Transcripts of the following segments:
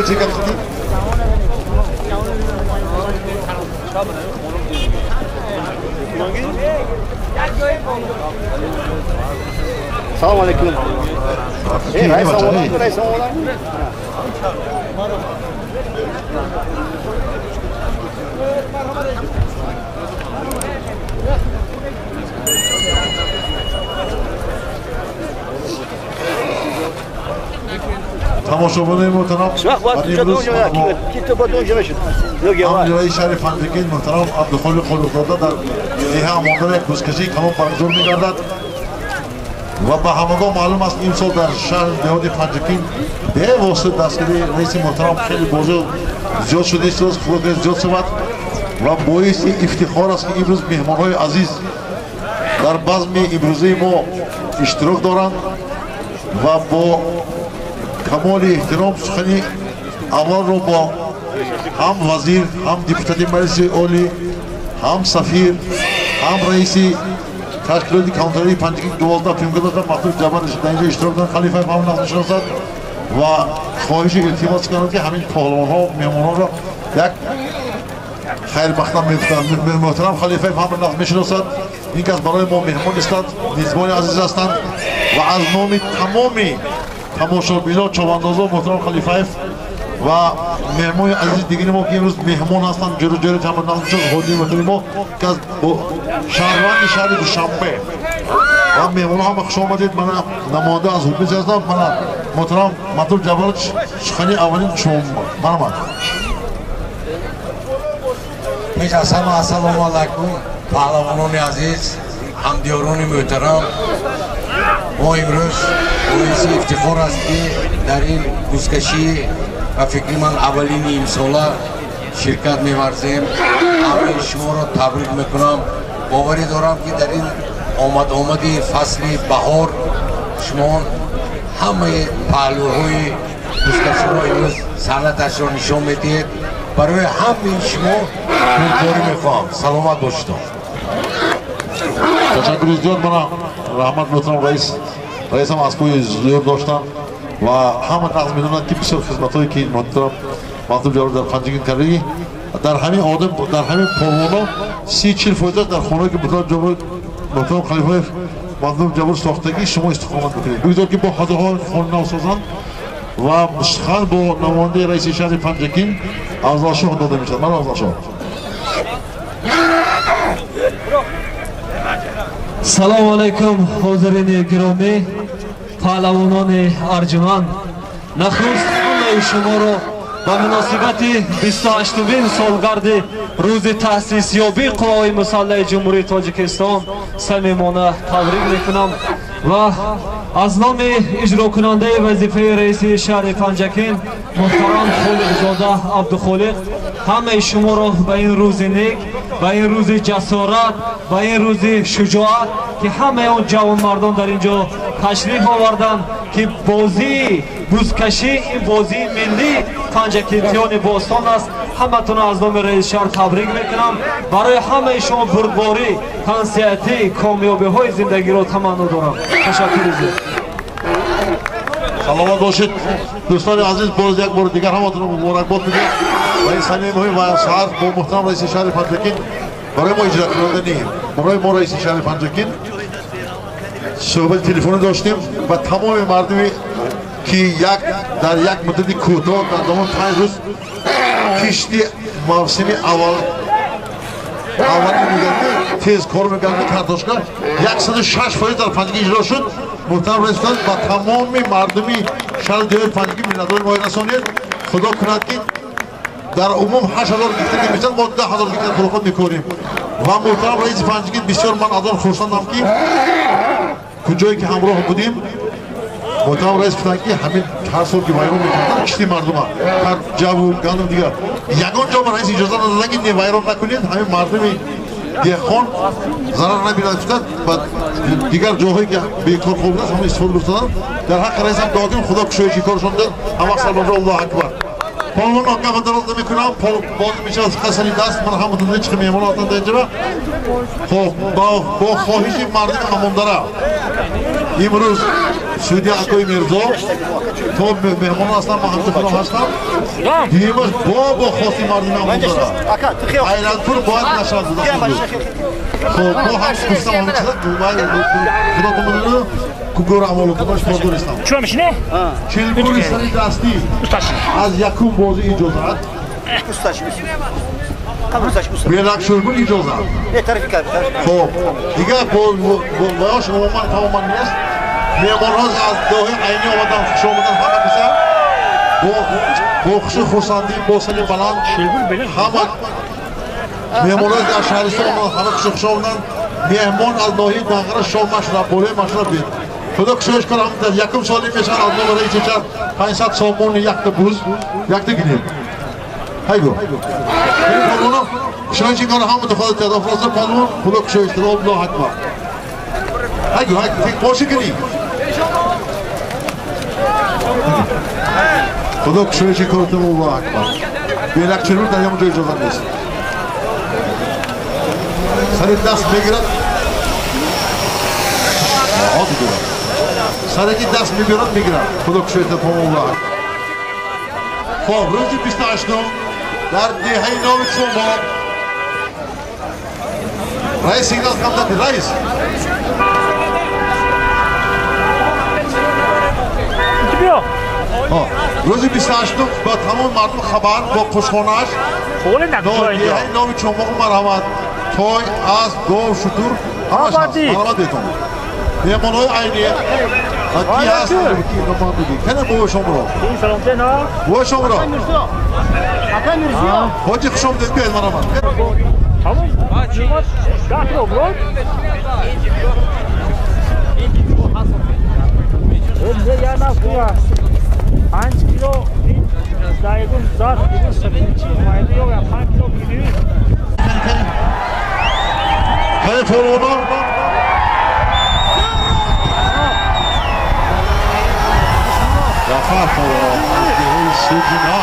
чекатти. Салом алейкум. Райс омодан. Тамошобинони муҳтарам, ҳамҷираи шаҳри Панҷакент муҳтарам Абдухолиқ Холиқзода дар деҳа Амондор як бузкашии калон баргузор мегардад ва ба ҳамагон маълум аст, имсол дар шаҳри деҳоти Панҷакент бевосита дастгирии раиси муҳтарам хеле бозӣ зиёд шуда истодааст, худо зиёд шавад ва боиси ифтихор аст, ки имрӯз меҳмонҳои азиз дар базми имрӯзаи мо иштирок доранд ва бо камоли эҳтиром сухани аввалро бо ҳам вазир, ҳам депутати Маҷлиси Олӣ, ҳам сафир, ҳам раиси ташкилоти каунтарии Панҷакент 12 пимкадоша Махтуб Ҷаббар дар инҷо иштирок доранд. Халифаев ҳам нақл мешиносад ва хоҳиши илтимос карданд, ки ҳамин паҳлавонҳо меҳмонҳоро як хайрмақдам мегуфтанд. Муҳтарам Халифаев ҳам нақл мешиносад, ин кас барои мо меҳмон нестанд, мизбони азиз ҳастанд ва аз номи тамоми тамошобино, човандозо муҳтарам Халифаев ва меҳмони азизи дигари мо, ки имрӯз меҳмон ҳастанд, ҷӯру-ҷӯри ҳама нақл мешиносад, ҳоҷии муҳтарами мо, ки аз шаҳрванди шаҳри Душанбе ва меҳмонҳо ҳама хуш омадед. Мана намоянда аз ҳукумат ҳастам, мана муҳтарам Матлуб Ҷаббарович, сухани аввалин шумо марҳамат. Пеш аз ҳама ассалому алайкум, паҳлавонони азиз, ҳамдиёрони муҳтарам. Мо имрӯз боиси ифтихор аст, ки дар ин бузкашӣ ба фикри ман аввалини имсола ширкат меварзем. Ҳамаи шуморо табрик мекунам. Боварӣ дорам, ки дар ин омад-омади фасли баҳор шумо ҳамаи паҳлӯҳои бузкаширо имрӯз санъаташро нишон медиҳед. Барои ҳамаи шумо бурдборӣ мехоҳам. Саломат бошед. Ташаккури зиёд, мана раҳмат муҳтарам раис. Раисам аз пӯи зиёд доштанд ва ҳама нақл медонанд, ки бисёр хизматҳое ки муҳтарам Махтуб Ҷаббаров дар Панҷакент кардагӣ, дар ҳамин одам, дар ҳамин полвоно 30-40 фоизаш дар хонае ки муҳтарам Халифаев Махтуб Ҷаббаров сохтагӣ шумо истиқомат мекунед. Бигзор, ки бо ҳазорҳо хона нав созанд ва сухан бо намояндаи раиси шаҳри Панҷакент Афзалшоҳ дода мешавад. Мана Афзалшоҳ. Салому алайкум, ҳозирини гиромӣ, паҳлавонони арҷуманд. Нахуст ҳамаи шуморо ба муносибати 28-умин солгарди рӯзи таъсисёбии Қувваҳои мусаллаҳи Ҷумҳурии Тоҷикистон самимона табрик мекунам ва аз номи иҷрокунандаи вазифаи раиси шаҳри Панҷакент муҳтарам Холиқзода Абдухолиқ ҳамаи шуморо ба ин рӯзи нек, ба ин рӯзи ҷасорат, ба ин рӯзи шуҷоат, ки ҳамаи он ҷавонмардон дар ин ҷо ташриф оварданд, ки бозии бузкашӣ ин бозии миллии панҷакентиёни бостон аст, ҳаматонро аз номи раиси шаҳр табрик мекунам. Барои ҳамаи шумо бурдборӣ, тансиҳатӣ, комёбиҳои зиндагиро таманно дорам. Ташаккури зиёд. Саломат бошед, дӯстони азиз. Боз як бори дигар ҳаматонро муборакбод мегӯям ва ин санаи муҳим ва саҳар бо муҳтарам раиси шаҳри Панҷакент барои мо иҷрокунанда ни, барои мо раиси шаҳри Панҷакент суҳбати телефонӣ доштем ва тамоми мардуме ки як дар як муддати кӯтоҳ, дар давоми 5 рӯз кишти мавсими аввал аввали мегардӣ, тез кор мегардӣ, картошка 106% дар Панҷакент иҷро шуд. Муҳтарам раис гуфтанд, ба тамоми мардуми шаҳри деҳоти Панҷакент миннатдории мо расонед. Худо кунад, ки дар умум 8000 гектар ки мешавад, мо 10 000 гектар хулофат мекорем. Ва муҳтарам раиси Панҷакент, бисёр ман аз он хурсандам, ки куҷое ки ҳамроҳ будем, муҳтарам раис гуфтанд, ки ҳамин ҳар сол ки вайрон мекарданд кишти мардума, ҳар ҷаву гандум, дигар ягон ҷо ба раис иҷоза надоданд, ки не, вайрон накунед, ҳамин мардуми деҳқон зарар набинад, гуфтанд. Ва дигар ҷоҳое ки бекор хобидааст, ҳама истифода бурданд. Дар ҳаққи раисам дуо кунем, Худо кушоиши коршон дод. Ҳама сарбафро. Аллоҳу акбар. پالوان آقا و دراز نمی کنم باز میشه از قصری دست من هم متنده چه میهمان آتن در اینجا. خب با خواهش مردم امانداره امروز سودی عکای میرزا تا مهمان هستم من همچه خودم هستم دیمش با خواستی مردم امانداره ایرانپور باید نشد بودم. خب با هم گفتم همه چیزا خدا تون کوگور عمالو باش بازدور هستم. چون میشینه؟ چلگوری سری دستی از یکم بازی اجازه بیلک شرگون اجازه. خب دیگه باش عموما تماما نیست. مهمان‌ها از داخل عینی آمدن خوش آمدن همه کسا با خوش خرسندی با سری بلند همه مهمان‌ها از شهرستان آمدن همه خوش آمدن. مهمان از ناحیه دنگره شام مشرب بالای مشرب بید خدا کشایش کنم در یکم سالی میشن از نام رئیس چند 500 سامان یک تا بوز یک تا گینیم هایگو پالوانا کشایش این کار همه خدا تعداد فرست پالوان خدا کشایش در الله اکبر هایگو هایگو فکر باشه کنی خدا کشایش این کار الله اکبر بیلک چرور در یه اجازه نیست سر دست میگیرد سرکی دست میبیرد میگیرد خدا کشایت الله. خب روز 28 در دهه نو چوما رئیس سیگنال کم دادی رئیس روز 28 با تمام مردم خبر با خوشخونش دهه نو چوما مرحمت توی از گاو شتر همش هست مرحمت بهتون مهمان‌های عینی کی هست کی نمان بگی کنه بابا شما بابا شما حاجی خوش آمدید بیاید مرحمت. جعفر پالوان از دهه سوجینا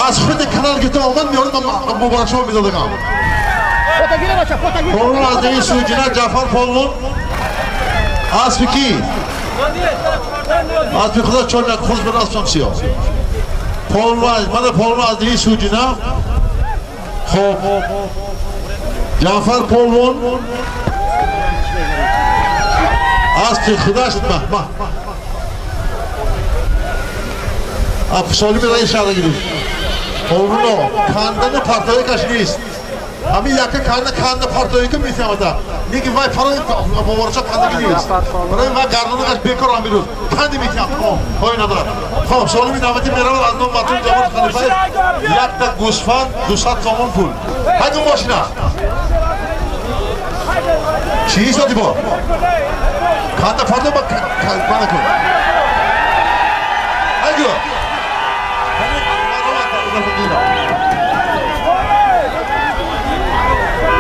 از خود کنار که تا آمد میارد من مبارک شما میدادم. پالوان از دهه سوجینا جعفر پالوان اسب کی؟ اسب خدا چون یک خوش بر اسبم سیاه. پالوان من پالوان از دهه سوجینا. خب جعفر پالوان اسب خداش ما اب سالمی رئیس شهر گرفت. پالوان کندن پرتایی کش نیست. همین یک کند پرتایی که می‌تواند. نیکی وای فرای مبارزه کندگی نیست. برای وای گردنش بیکار امیروز کندی می‌تواند. خب ندارد. خب سالمی نوبتی می‌رود از نام مطلوب جوان خلیفه یک تا گوسفند 200 تومان پول. هایدو ماشینا. چی شدی با؟ کند پرتو با کند کن. هایدو.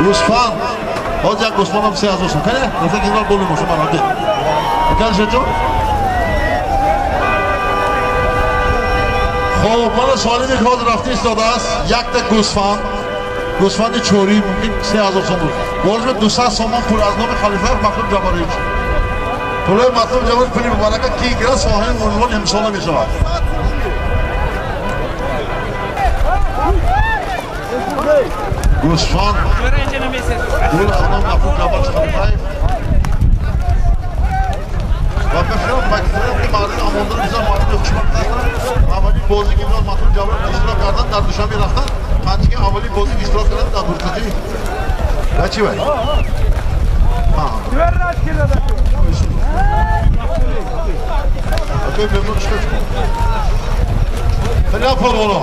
گوسفند باز یک گوسفند هم 3000 سوم کنه رفت گیرال بولیم باشه من آده اکل شد جون. خب من سالمی که حاضر رفته ایستاده است یک تا گوسفند چوری ممکن 3000 سوم بود باز 200 سومان پول از نام خلیفه مطلوب جباریج پول مطلوب جباریج پولی مبارکه کی گیرد صاحب عنوان امسال می شود. گوسفند گل از نام مطلوب جباریج خلیفه و بفرم که مردم آماده بسیار مردم خوشبخت هستند. اولین بازی که امروز مطلوب جباریج اشتراک کردن در دوشنبه رفتن پنجگی اولین بازی که اشتراک کردن در برکتی و چی باید؟ ها اوکی ممنون چطور خیلی پالوانا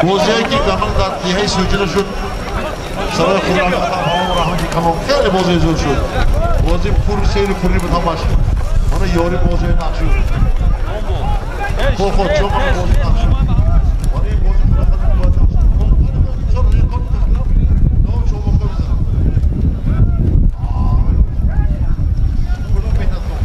بازیایی که زمان در دهه سوجینا شد سرای خدا رحمت کمام خیلی بازی زور شد. Бозӣ пур сели пурри буд ҳамаш. Мана ёри бозии нақшу. Хо чо мана бозии нақшу. Мана ин бозӣ худо бояд нақшу. Чор рекорд кардам. Нав чо бо бизанам. Кудом меҳнат кун.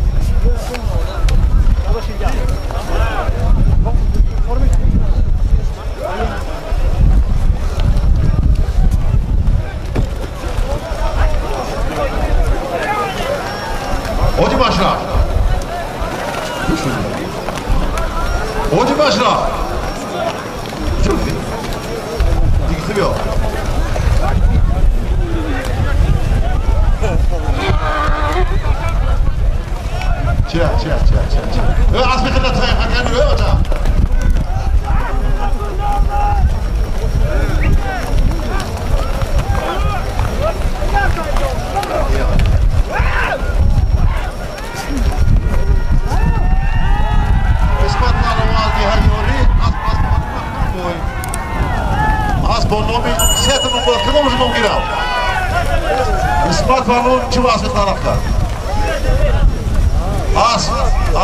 Hoji Mashraf. Hoji Mashraf. Дигиси биё. Чия, чия, чия, чия, чия. Асби хидмат хакан биё бача. Бо номи сета номбар кадомаш ном гирам? Исмат паҳлавон чӣ асби тараф кард? Асп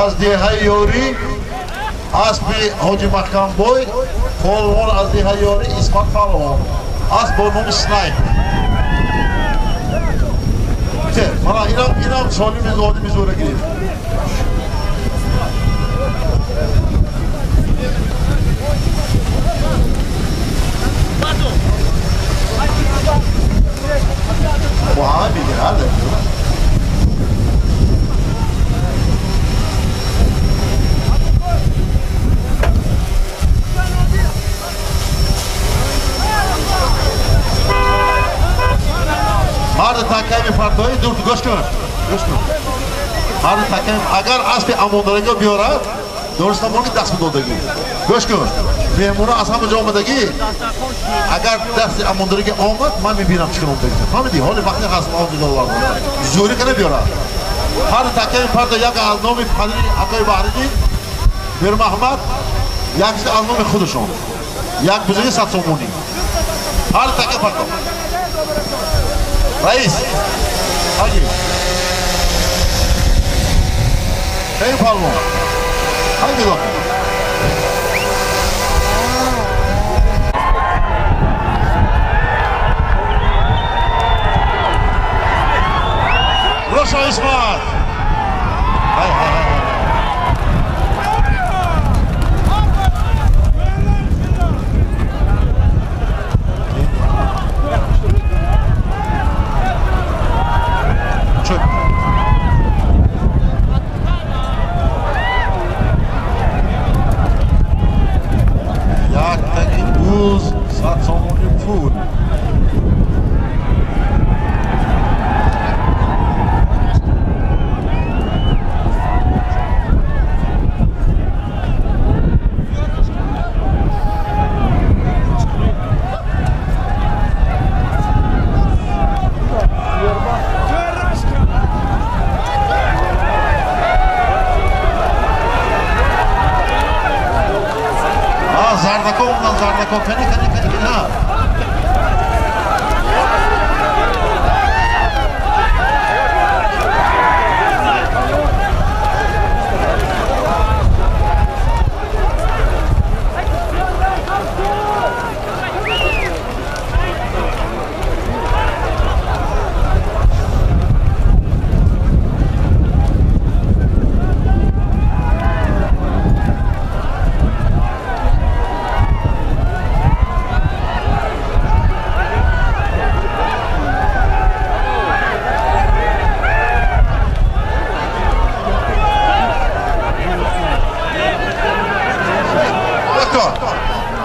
аз деҳаи ёрӣ, аспи Ҳоҷи Маҳкамбой, паҳлавон аз деҳаи ёрӣ Исмат паҳлавон. Асп бо номи Снайпер. Мана инам солими одими зӯра гирифт. Вай, бигирад. Марди таками фартои дур гӯш кун. Гӯш кун. Марди таками агар аспи амондараго биёрад, донистан ки даст бидодагӣ. Гӯш кун. Меҳмона аз ҳама ҷо омадагӣ. Агар дасти амондараги омад, ман мебинам чӣ кор омадагӣ. Фаҳмидӣ? Ҳоли вақте ҳаст он доллар. Зӯрӣ кана биёрад. Ҳар таками фарто як аз номи падари акои Баҳриддин Мирмаҳмад, як аз номи худашон. Як бузурги 100 сомонӣ. Ҳар така фарто. Раис, ҳаҷи. Эй паҳлавон. Ҳаҷи дохил. Roşa İsmat. Hay hay hay. Çök. Яктаги буз 100 сомони пул. Зардакон, кани, кани, кани, кани, ҳа.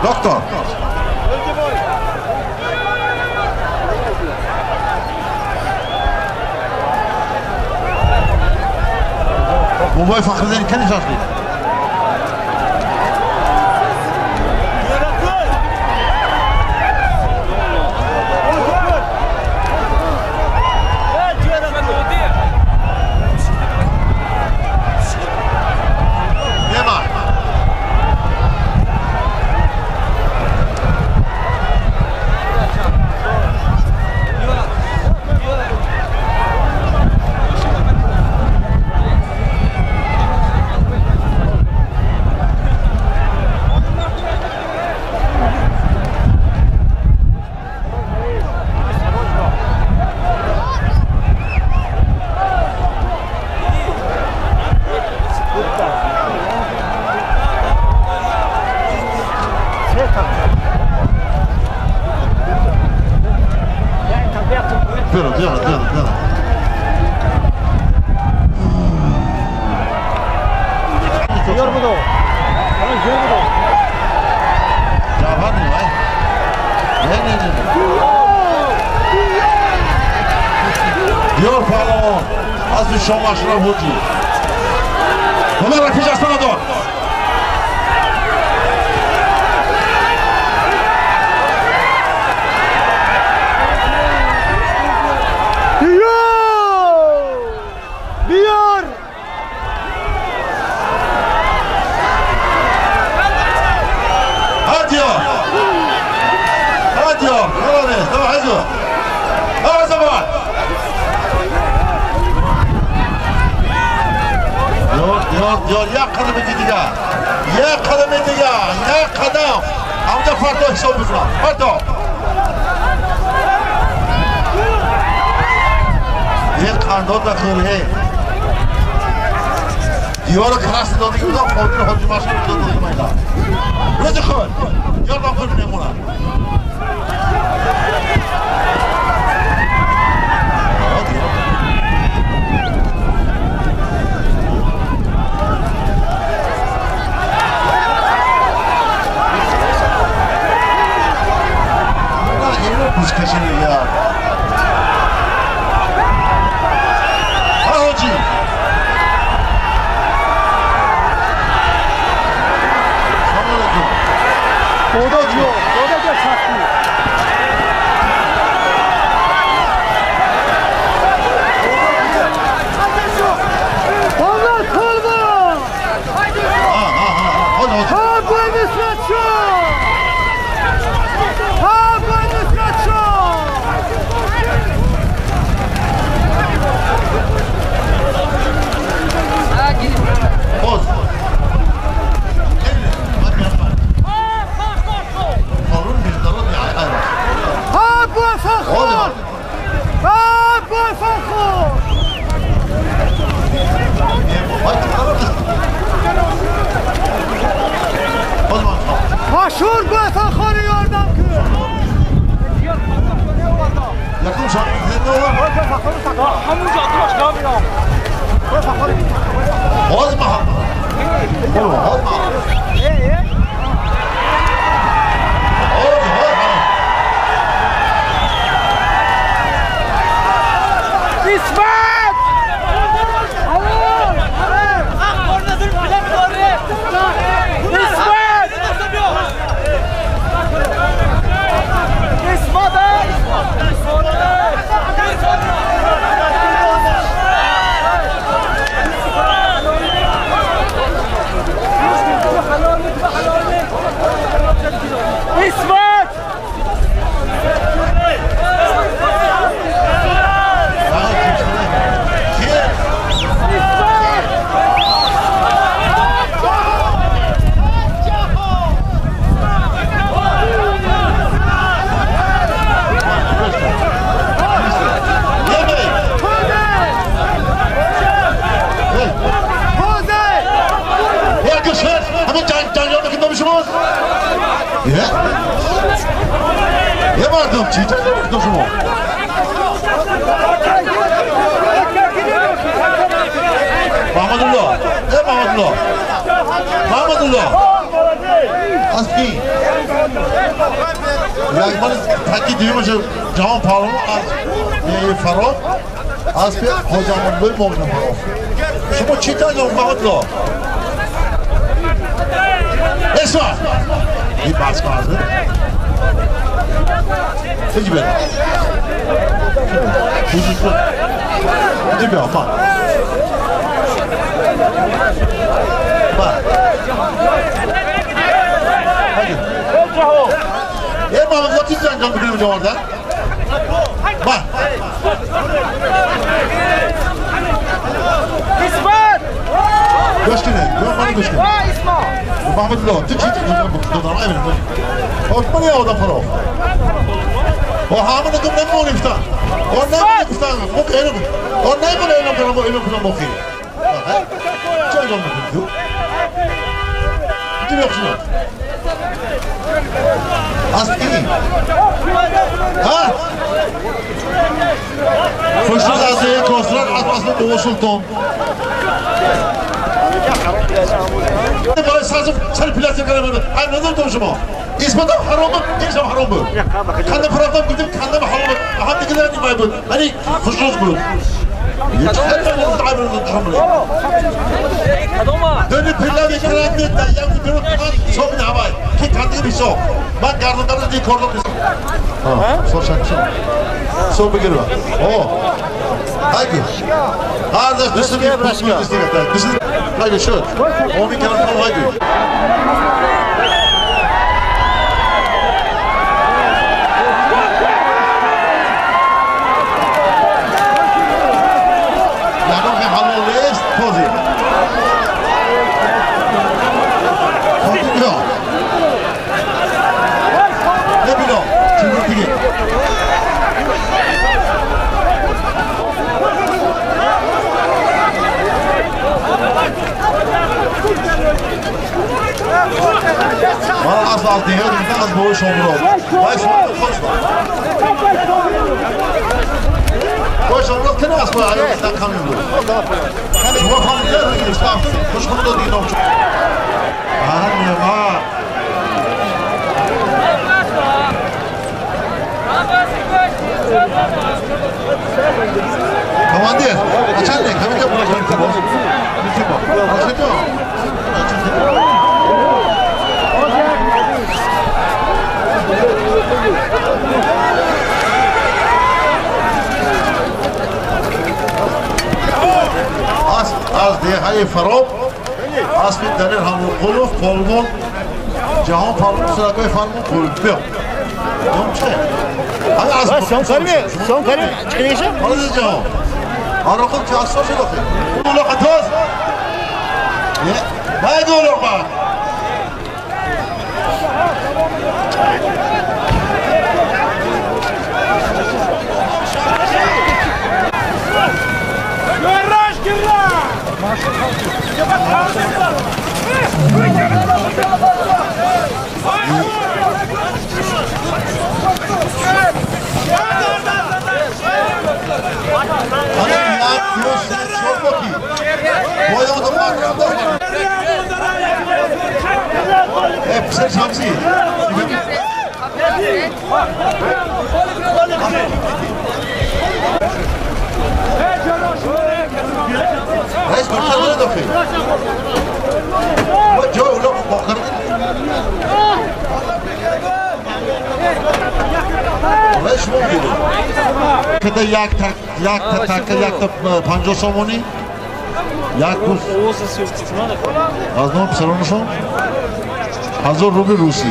Доктор. Бобои Фахриддин кани шашлик? Беро, беро, беро, беро. جعفر نه نه نه نه دیار پهلوان از شما اشرف حاجی همه را پیش از دار بیار دیار یک قدم دیگه یک قدم دیگه یک قدم همونجا فردا حساب میکنم فردا یک قنداد نخوری دیار کلاس دادی که بودم خودی حاجی ماشین دادی میدم روز خود دیار نخور نمونه بوزکشی یار حاجی سلام علیکم خدا جو خدا جو سختی والله طلبه ها با نصرت شو ها با نصرت شو باز ها با فخور ها با فخور مشهور با فخور یاردم که یکم شما همونجا دراش نمیرم با فخور باز ما باز ما İsmet! İsmet! İsmet! یه مردم چی چه میکنم شما؟ محمدالله ای محمدالله محمدالله از کی؟ یک من تکی دیومش جهان پهلوان از فرار از پی حاج امان‌الله مغنم فرار شما چی تنجام محمدالله؟ اسمع این بحث کنه تجي بنا تجي بنا ما ما یه محمد چیز انجام میکنیم جوان ما گوش کنه من گوش کنه محمد الله تو چی دادم من یه آدم فراخ و همون کم نمونیم تا و نمونیم تا مو اینو و نمون اینو کنم اینو کنم مخی چه انجام میکنی تو چی میخوای از کی ها Хушрӯз аз деҳаи Косрак аз асби Бобо Султон. Сари пиласем кардам. Ай надодам шумо. Исботам ҳаром буд, диншам ҳаром буд. Канда пурафтам гуфтем кандам ҳаром буд. Ҳам дига нимай буд. Ани хушрӯз буд. Дөнü pilav ekrandı da ya bu soğuk havay. Ki kendi bir soğuk. Ben gardonları değil kordon. Ha, sor şarkı. Soğuk bir geliyor. Oo. Haydi. Hadi düşün bir düşün. Haydi şu. 10 kere falan haydi. Ман аз деҳа аз бобои Шомурод. Вай Шомурод хост. Бобои Шомурод кана аз бобои Алиостан камин буд. Шумо фаҳмида хушхун дод ин ном. Командир, начальник, ҳаминҷо аз деҳаи Фароб аспи Далер Ҳамроқулов полвон Ҷаҳон Фармон Суракои Фармон қул биё. Сон карми? Сон карми? Чиқиша? Ҳозир Ҷаҳон. Ҳамроқул чи асо шуд охир? Улоқа тоз. Найгу улоқа. رئيس مركز ولد فيه جو لو بخر رئيس ممكن كده як так як так як 50 сомонӣ як буз аз ном писаронашон 1000 рубли русӣ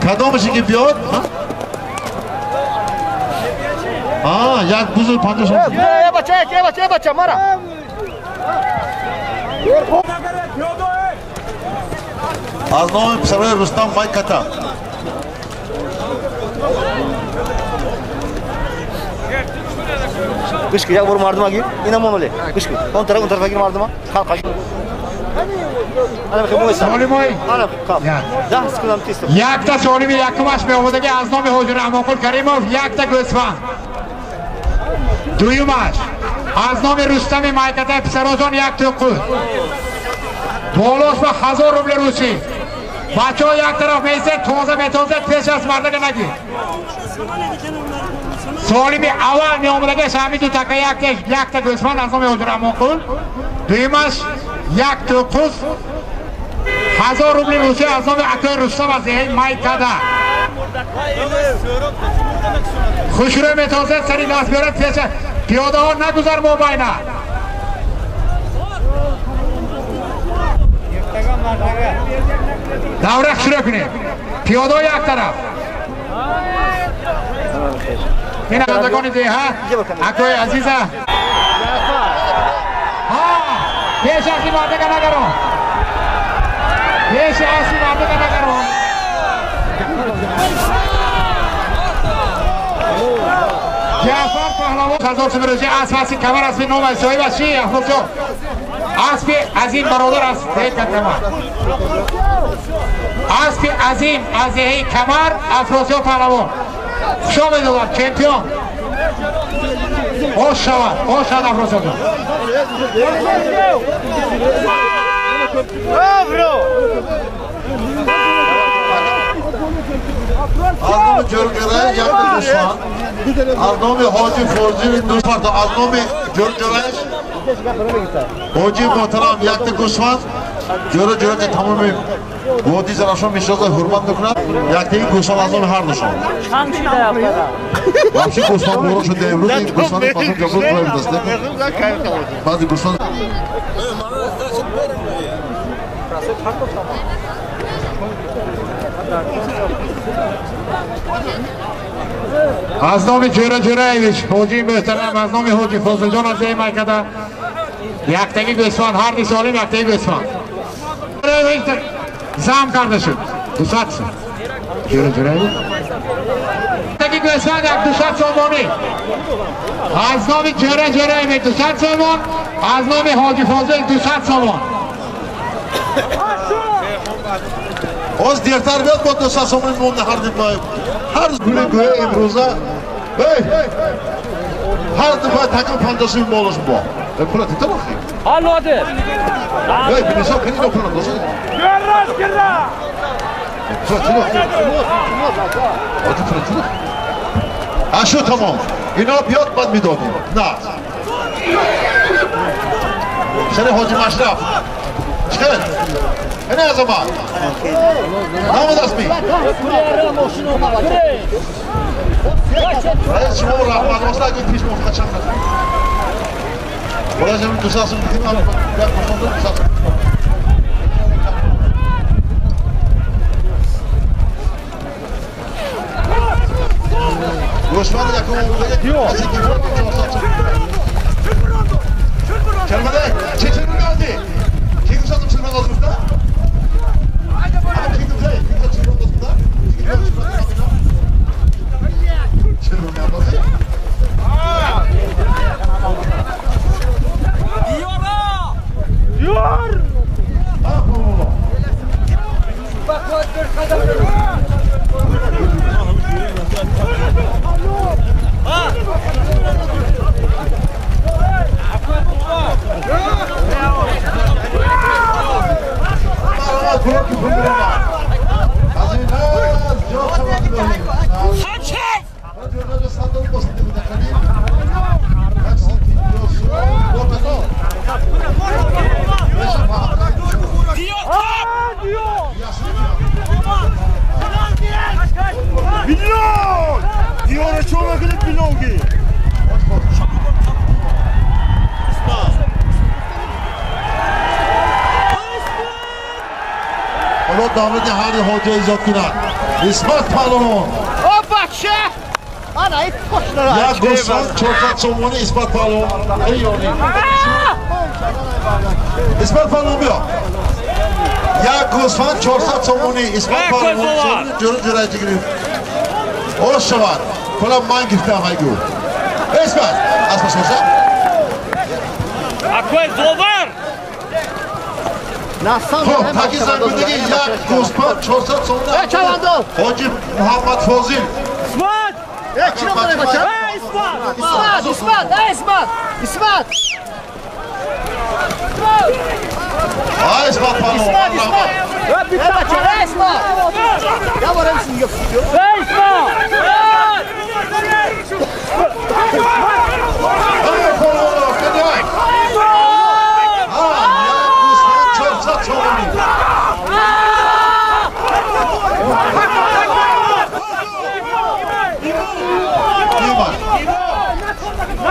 кадомаше ки биёд як бузу 50 сомонӣ. Бача, бача, мара. Аз номи писарои Рустам Майката. Гӯш як бор мардума гир. Ина моноле. Гӯш кун. Он тараф, он тараф гир мардума. Халқ. Якта солими якумаш меомадаги аз номи ҳоҷи Раҳмонқул Каримов якта гӯсфанд. Дуюмаш аз номи Рустами Майката писарозон як тӯқуз. Болос ба 1000 рубли русӣ. Бачаҳо як тараф меистед, тоза метозед, пеш аз мардага нагир. Солими аввал меомадагаш ҳамин ду така якта гӯсфанд аз номи ҳоҷи Раҳмонқул. Дуюмаш як тӯқуз 1000 рубли русӣ аз номи акои Рустам аз деҳаи Майкада. Хушрӯ метозед, сари даст биёред, пеша пиёдаҳо нагузар мобайна. Давра хушрӯ кунед, пиёдаҳо як тараф. Ин пиёдагони деҳа акои азиза пеш аз ин мардага нагарон, пеш аз ин мардага нагарон. Ҷаъфар Паҳлавон 1000 сомон рӯзӣ асп аси камар аспи номаш соҳибаш чи Аҳмадҷон аспи азим бародар аз деҳаи камар, аспи азим аз деҳаи камар Афросиёб Паҳлавон. Хуш омедолам чемпион. Ош шавад, ош шавад Афросиёб ҷон. Аз номи Ҷургираев якта гӯсфанд, аз номи Ҳоҷи Фозили ду парда, аз номи Ҷургираев ҳоҷи муҳтарам якта гӯсфанд, ҷӯра ҷӯрати тамоми водии Зарафшон мешиносад, ҳурмат мекунад, яктаи гӯсфанд аз номи ҳар душон. Вообще гӯсфанд боро шуда имрӯз ин гӯсфанди Қосим Ҷабров будааст. Баъди гӯсфанд Аз номи Ҷӯра Ҷӯраевич ҳоҷии муҳтарам, аз номи ҳоҷи Фозилҷон аз ҷои майкада яктаги гӯсфанд, ҳар ду солим яктаги гӯсфанд. Зам карда шуд. 200 сом. Ҷӯра Ҷӯраевич. Яктаги гӯсфанд як 200 сомонӣ. Аз номи Ҷӯра Ҷӯраевич 200 сомон, аз номи ҳоҷи Фозил 200 сомон. Оз дертар биёд бо 200 сомонӣ монда ҳар ҳар гули гӯя имрӯза ҳар ду бояд такм 50 сомон молаш бо. Пула тита бахи. Ҳаллоде. Эй, бинисо кани до пула доса. Герраш герра. Пула тита. Оти пула тита. Ашу тамом. Ино биёд бад медодем. На. Сари ҳоҷи Машраф. Чикар? Ина азамат. Намад асми. Раис шумо раҳмат роста агар пеш мо фақат чанд нафар. Бояд ҳамин 200 сом дидим, як гӯсфанд 200 сом. Гӯсфанд якум омодаги касе ки 400 сом. Чалмадай, чӣ чӣ Ки гуфтам чилмандоз гуфта? Ки гуфта? Ки гуфта чилмандоз гуфта? Ки гуфта чилмандоз? Диёра! Давлати ҳар ҳоҷа эҷод кунад. Исмат паҳлавон. О бача! Ана ит қошнара. Як гӯсфанд 400 сомонӣ Исмат паҳлавон. Эй ёни. Исмат паҳлавон биё. Як гӯсфанд 400 сомонӣ Исмат паҳлавон ҷура ҷура гирифт. Ош шавад. Кула ман гирифтам ҳайгу. Исмат, аз пас боша. Акой зовар! Хоб, таки зангудагӣ як гӯсфанд 400 сомонӣ. Ҳоҷи Муҳаммад Фозил. Исмат! Исмат! Исмат, Исмат, Исмат, Исмат! Ай, Исмат паҳлавон. Исмат, Исмат! Исмат! Я борам синга. Исмат!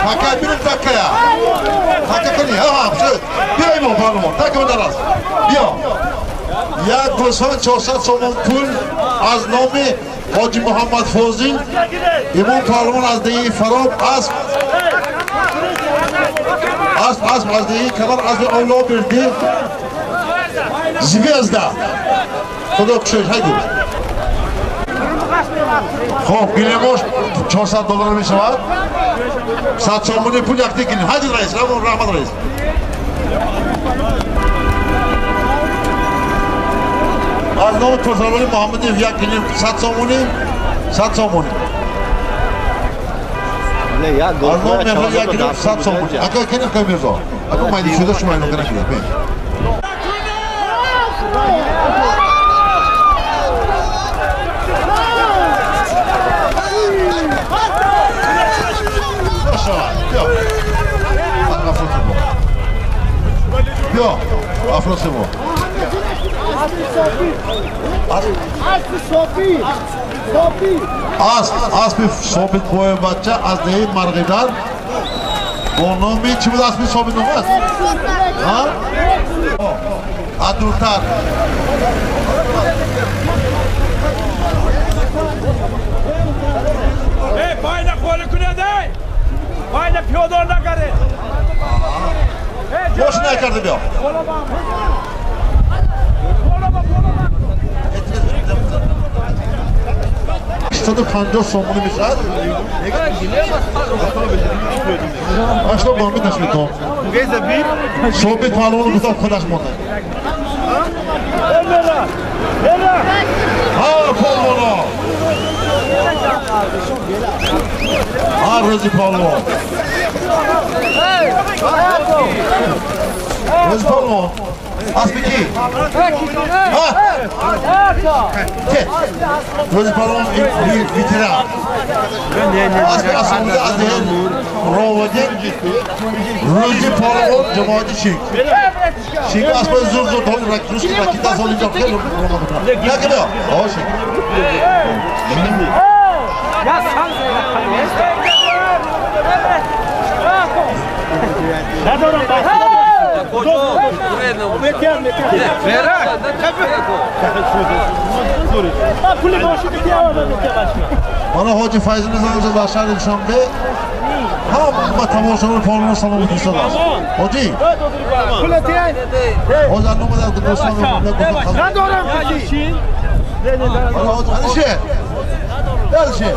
Така бирем такая. Така кунӣ. Ҳа, шуд. Биё имом паҳлавон, така дараз. Биё. Як гӯсфанд 400 сомон пул аз номи ҳоҷи Муҳаммад Фозил, имом паҳлавон аз деҳаи Фароб, асп асп асп аз деҳаи Кабар аз Авло бирди. Звезда. Худо кушоиш, ҳайгу. Хоб, гилемош 400 доллар мешавад. 100 сомонӣ пул якти гилем. Ҳайди раис, раҳмат раис. Аз номи Турсалони Муҳаммадиев як гилем 100 сомонӣ, 100 сомонӣ. Аз ном меҳрон як гирифт 100 сомонӣ. Ака кенем кай Мирзо. Ака майди шуда шумо эълон кардам кидад. Биё, Афросиво. Аспи собит бои бача аз деҳи Марғидар бо номи чӣ буд аспи собит ном аст? Аз дуртар. Пайна холи кунед, пайна пиёдор накаред. Бош накарда биё. Саду 50 сомонӣ мешавад. Ашто бо ҳамин ташвиқом. Собит паҳлавону гуфтам худаш монда. Ҳа палвоно. Ҳа рӯзи палвон. Рӯзи палвон. Аспи ки? Ҳа? Ке? Рӯзи палвон ветеран. Аспи асомида аз деҳи Ровадин. Рӯзи палвон ҷамоати Шинг. Шинг аспои зур зур русский ракита аз инҷо хеле рома мекунад. Яке биё. О Шинг. Мана ҳоҷи Файзул Низомзода дар шаҳри Душанбе ҳама тамошобинони палвонро салом мефиристодааст. Ҳоҷи, ҳоҷи аз номи дӯстон Алишер, Алишер.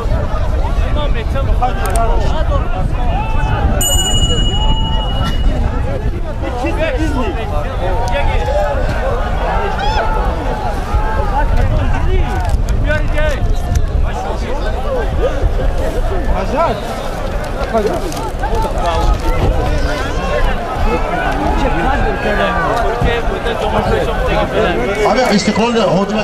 Abi İstiklal hoca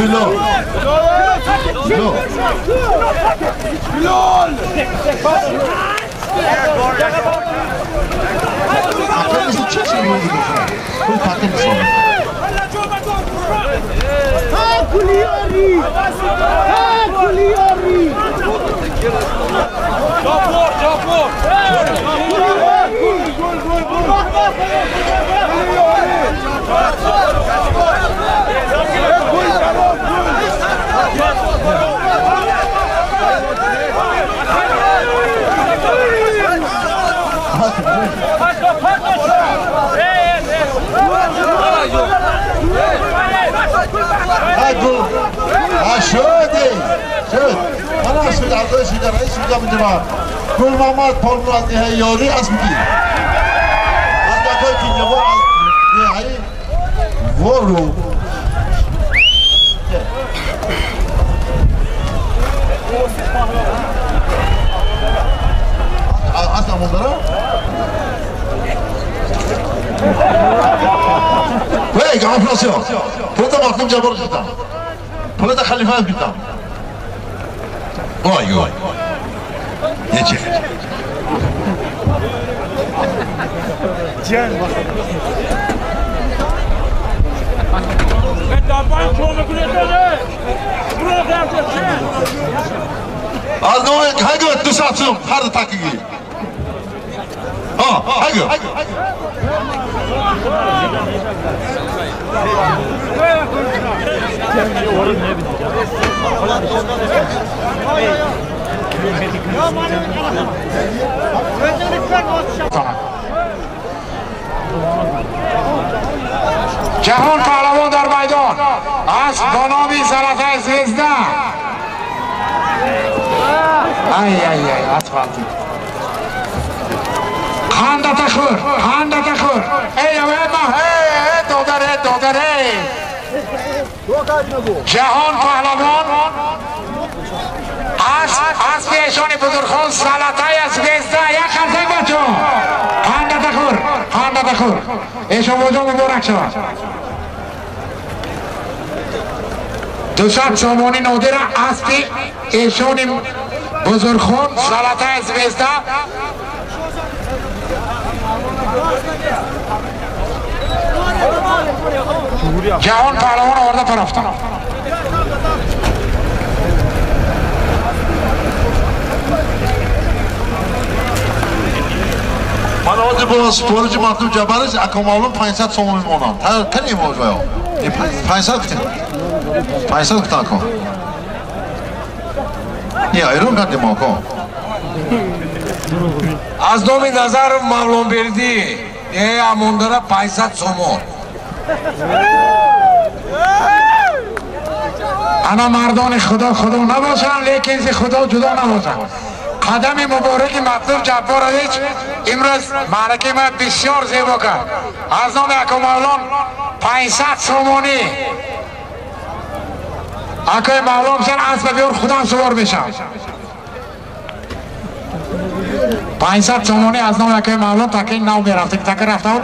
Bilal. Bilal. Bilal. گل محمد پالمو از نهایی یاری از میگی از دکای کینجا از نهایی ورو از امون Hey, enflasyon. Pulada mahkum Cabbar gittim. Pulada Khalifa gittim. Oy oy. Nece? Can. Ben daban çoğunu kulede. Bırak artık. Аз номи ҳагу 200 сум ҳар такиги. Ҳагу. Ҷаҳон паҳлавон дар майдон аст бо номи Золотая звезда. Ай ай ай, асфалт. Қандата хӯр, қандата хӯр. Эй эй додар, эй додар, эй. Ҷаҳон паҳлавон аспи эшони бузургхон Золотая звезда. Як қарсак бачо. Қандата хӯр, қандата хӯр. Эшонбоҷон муборак шавад. 200 сомонӣ нодира аспи эшони бузургхон Золотая звезда. Ҷаҳон паҳлавон оварда парафтан. Ман ҳозир бо супориҷи Матлуб Ҷаббарич Ака Мавлон 500 сомон мемонам. Кани имоҷоё? 500 гуфтем. 500 гуфтан ако. Не, айрон кардем ако. Аз номи Назаров Мавлонбердӣ Амондара 500 сомон. Ана мардони Худо худо набошанд, лекин зи Худо ҷудо набошанд. Қадами мубораки Матлуб Ҷабборович имрӯз маъракаи ма бисёр зебо кард. Аз номи Ака Мавлон 500 сомонӣ. Акои Мавлон бисёр асба биёр, худам сувор мешам. 500 сомонӣ аз номи Акои Мавлон таки нав мерафт. Таки рафта буд?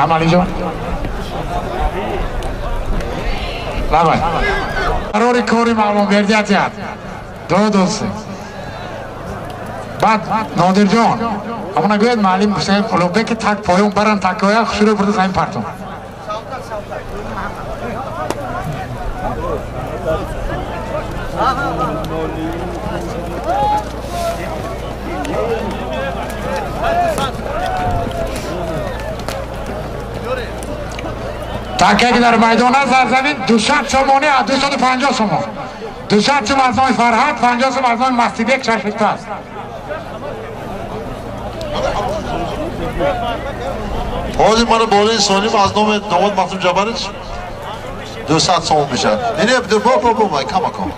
Амалиҷон. Лабай. Қарори кори Мавлонбердӣ атиҳад. 2 2 3. Баъд Нодирҷон, ҳамона гӯяд маълим Ҳусейн Улуғбек ки так поён баран такоя шурӯъ бурда замин партон. Таке ки дар майдон аст дар замин 200 сомонӣ аз 250 сомон. 200 сом аз номи Фарҳад, 50 сом аз номи Мастибек шашликпаз. Ҳозир мана болои Солим аз номи домод Матлуб Ҷаббарич 200 сомон мешавад. Не, не, бо бо кама кам.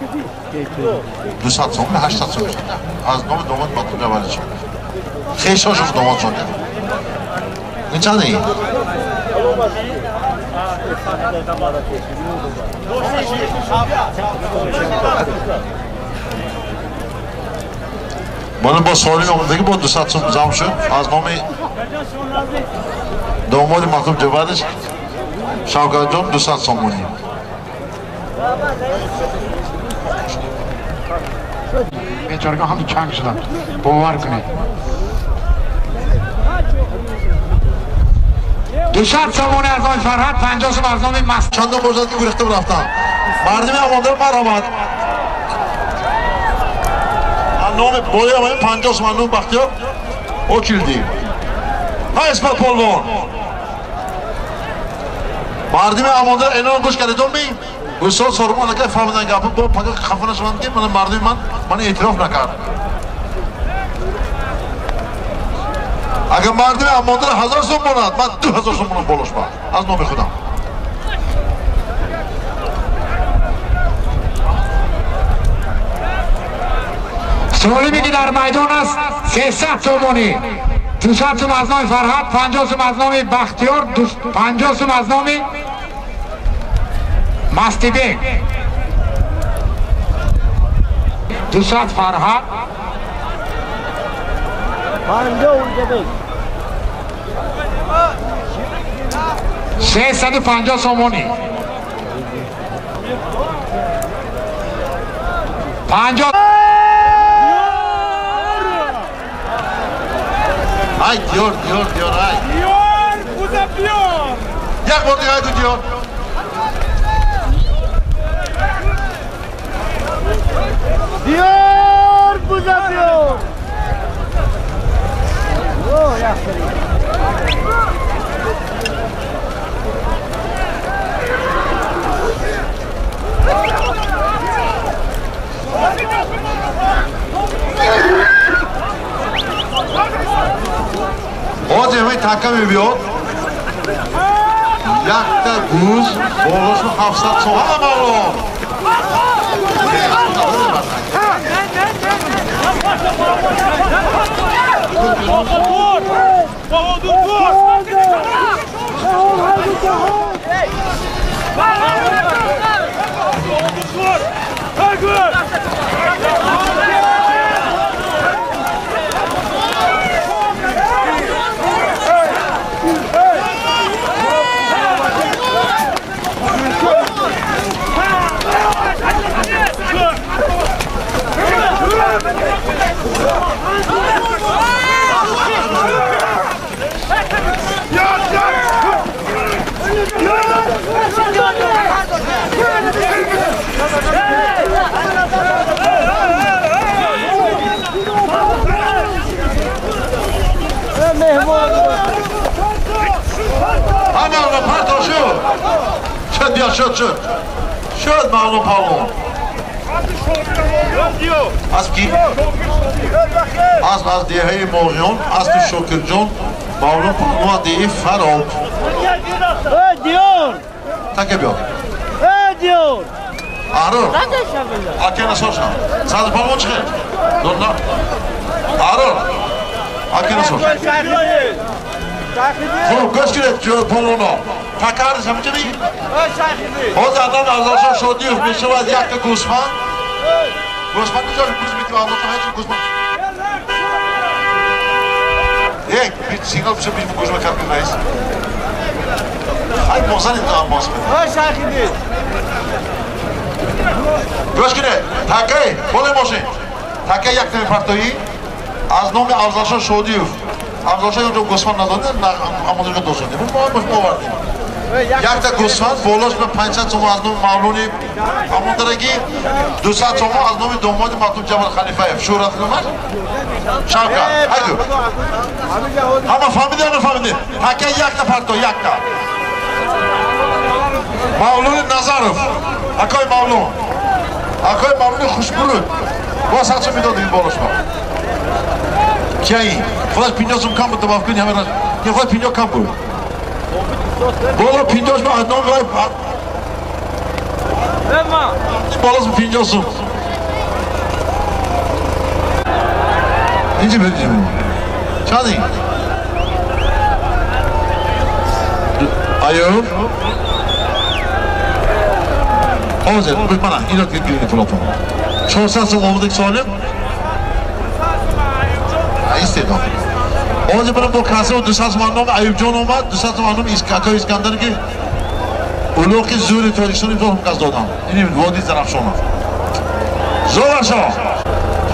200 сомон, 800 сом мешавад. Аз номи домод Матлуб Ҷаббарич. Хешошон домодшон. Ин чанд ин? Мана бо Солим омадагӣ бо 200 сом зам шуд аз номи домоди Матлуб Ҷаббарич Шавкатҷон 200 сомонӣ. Бечорагон ҳам чанг шуданд. Бовар кунед. 200 сомонӣ аз номи Фарҳад, 50 сом аз номи Маст. Чандон бошад ки гурехта рафтам. Мардими Амондар марҳамат. Аз номи болои амои 50 сом аз номи Бахтиёр очилдӣ. Ҳа Исмат полвон. Мардими Амондар энон гӯш кардедон ми? Устод Сорумон ака фаҳмидан гапи бо пага хафа нашаванд ки мана мардими ман эътироф накард. Агар мардими Амондар 1000 сом монад, ман 2000 сом монам болош ба аз номи худам. Солиме ки дар майдон аст 300 сомонӣ. 200 сом аз номи Фарҳад, 50 сом аз номи Бахтиёр, 50 сом аз номи Мастибек. 200 Фарҳад. 350 сомонӣ. 50. Ай Диёр, Диёр, Диёр, ай. Диёр, буза биёр. Як бор дига айду Диёр. Биёр буза биёр. О, яхши. Ҳозир ҳамин така мебиёд. Якта гуз болошу 700 сом. Ҳама мавлон. Ҳама парто шуд. Шуд бия шуд шуд. Шуд мавлон палвон. Аз ки? Аз деҳаи Моғиён, аз ту Шокирҷон, мавлон палвон аз деҳаи Фароб. Таке биё. Аҳрор. Аке насошам. Садр палвон чӣ хел? Донна. Аҳрор. Аке насошам. Хуб, гӯш кунед палвоно. Такарш ҳамчунин? Ҳозир адам Афзалшоҳ Шодиев мешавад якта гӯсфанд. Гӯсфанд куҷо гӯс метавад? Афзалшоҳ ҳеҷ гӯсфанд. Як бит сигнал пиша бит гӯсфанд кард раис. Ай мозани то амоз. Гӯш кунед. Такай, боле мошин. Такай якта мепартоӣ аз номи Афзалшоҳ Шодиев. Афзалшоҳ инҷо гӯсфанд надода, амозига дошудем. Мо овардем. Якта гӯсфанд болош ба 500 сом аз номи Мавлони Амондарагӣ, 200 сом аз номи домоди Матуб Ҷабал Халифаев. Шӯҳрат номаш? Шавкат. Ҳайду. Ҳама фаҳмиди ё нафаҳмиди? Така якта парто, якта. Мавлони Назаров. Акои Мавлон. Акои Мавлони хушбуруд. Бо 100 сом медодем болош ба. Кияи? Худаш 50 сом кам буд, тавафф кунӣ ҳама. Худаш 50 кам буд. Боло 50 ба адном вай боло 50 сум. Инҷи бирҷи. Чанд? Аюб. Ҳозир мана ино гирифт пулатон. 400 сум омадик солим. Истедод. Ҳозир барам бо касо 200 сум номи Аюбҷон омад, 200 сум номи Акои Искандар ки улуқи зури Тоҷикистон имсол ҳам кас додам. Ин води Зарафшонов. Зоваршо.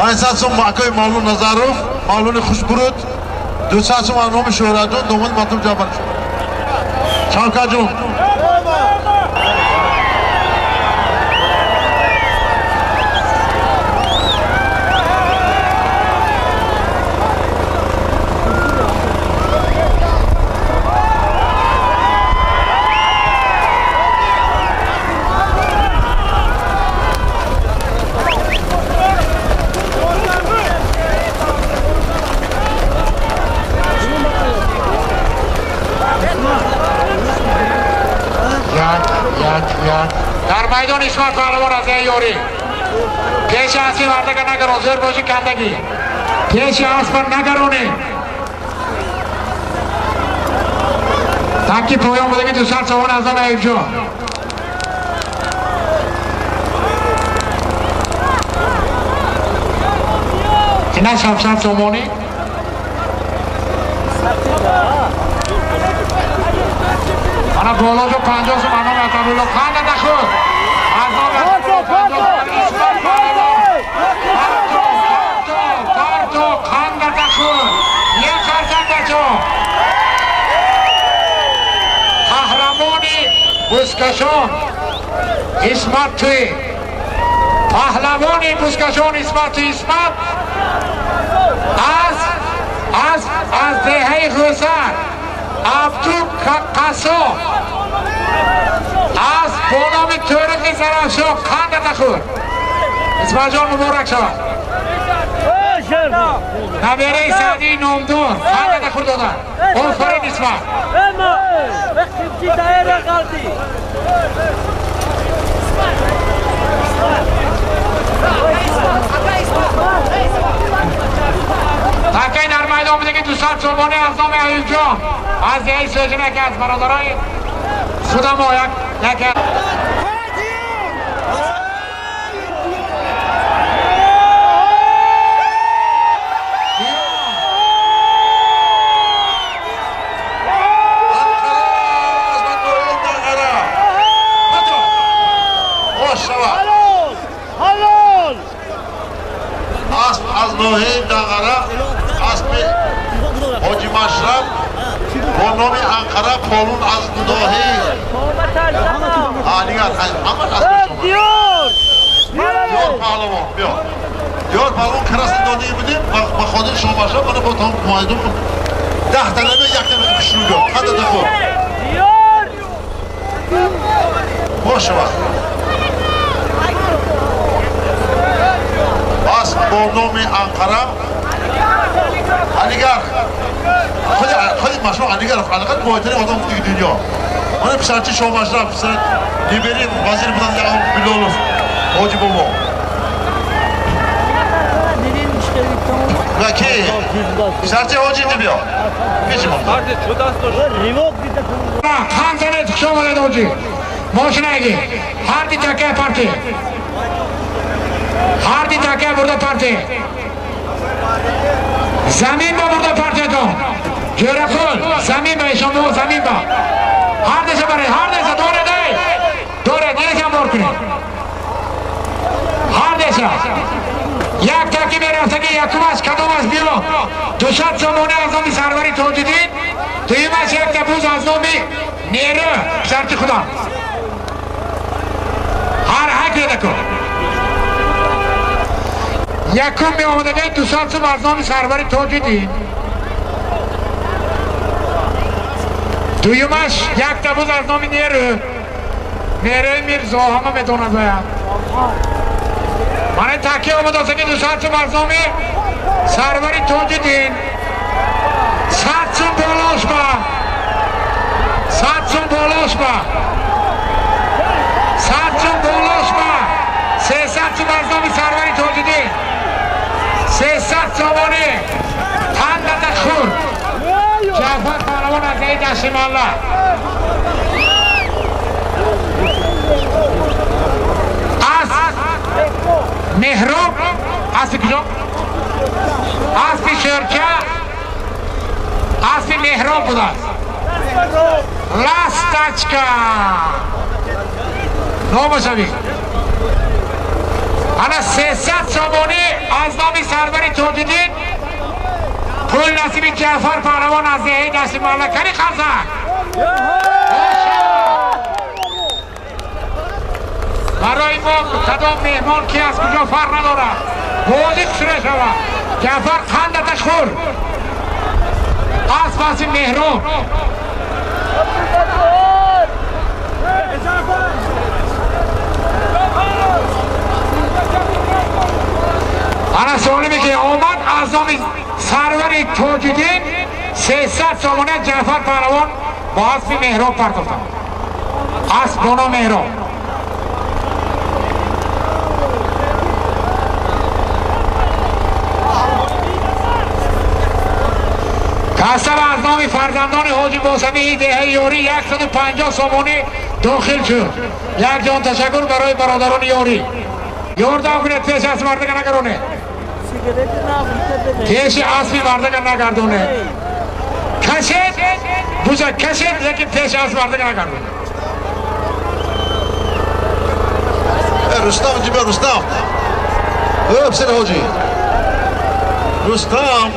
500 сум Акои Мавлон Назаров, Мавлони Хушбуруд, 200 сум номи Шӯҳратҷон, домоди Матуб Ҷаббар. Шавкатҷон. Дар майдони Исмат паҳлавон аз ёрӣ. Пеши аспи мардага нагарон, зӯр боши кандагӣ. Пеши аспа нагаронӣ. Таки поён будаги 200 сомон аз он Аюбҷон. Ина 700 сомонӣ. Ана болоҷо 50 сом аз номи Атабулло. Қанда нахӯд. Аз номи Атабулло 50 сом. Исмат паҳлавон. Парто, қанда нахӯд. Як қарсандачо. Қаҳрамони бузкашон Исмат туй. Паҳлавони бузкашон Исмату Исмат аз деҳаи Ғӯсар Абду Қассоб аз бо номи Тӯриқи Зарафшон қандата хӯр. Исматҷон муборак шавад. Набераи Саъдии номдор қандата хӯр доданд. Офарин Исмат. Такай дар майдон будаги 200 сомонӣ аз номи Аюбҷон аз деҳаи Сӯҷина, ки аз бародарои худамо яке аз ноҳияи Дағара аспи Ҳоҷи Машраб бо номи Анқара полун аз ноҳияи дигар ҳамаш асп Диёр паҳлавон биё. Диёр паҳлавон красный додагӣ будем ба хотири Шоҳмашраб мана бо там майдон 10 та набе якта хушрӯ биё қадата хӯр бошава. Асп бо номи Анқара Алигар худи машҳур Алигар алақад бойтарин одам буди дунё. Мана писарчи Шоҳмашраб писар Либери вазир будан Билолов Ҳоҷи бобо ва ки писарчи ҳоҷи инҷо биё пеши мо. Хан занед, хуш омадед ҳоҷи. Мошинаги ҳарди такая парти ҳарди такая бурда парти замин ба бурда партиятон ҷӯрақул замин ба ишон бо замин ба ҳардеша баред ҳардеша доред эй доред нересам бор кунед ҳардеша як таки мерафтаги якумаш кадомаш биё 200 сомонӣ аз номи Сарвари Тоҷиддин, дуюмаш якта буз аз номи Нерӯ писарчи худам. Ҳар ҳак кун. Якум меомадаги 200 сом аз номи Сарвари Тоҷиддин, дуюмаш якта буз аз номи Нерӯ Нерӯи Мирзо ҳама медонад бояд. Мана таки омадастаги 200 сом аз номи Сарвари Тоҷиддин, 100 сом болош ба 100 сом болош ба 100 сом болош ба 300 сом аз номи Сарвари Тоҷиддин, 300 сомонӣ қандата хӯр. Ҷаъфар паҳлавон аз деҳаи Дашти Малла. Аз Меҳроб аспи куҷо? Аспи Шӯрча аспи Меҳроб будааст. Ласточка номашави. Ана 300 сомонӣ аз номи Сарвари Тоҷиддин пул насиби Ҷаъфар паҳлавон аз деҳаи Дашти Малла. Кани қарзак барои мо кадом меҳмон ки аз куҷо фарқ надорад, бозӣ хушра шавад. Ҷаъфар қандаташ хӯр асп аспи Меҳроб. Ана солиме ки омад аз номи Сарвари Тоҷиддин 300 сомона Ҷаъфар паҳлавон бо аспи Меҳроб партофтанд. Асп бо ном Меҳроб. Касаб аз номи фарзандони Ҳоҷи Босамии деҳаи Ёрӣ 150 сомонӣ дохил шуд. Як ҷон ташаккур барои бародарони Ёрӣ. Ёрдам кунед, пеш аспи мардага нагардонед. Пеши аспи мардага нагардонед. Кашед, буза кашед, лекин пеши аспи мардага нагардонед. Рустам, ҷибе Рустам. Писари ҳоҷи. Рустам.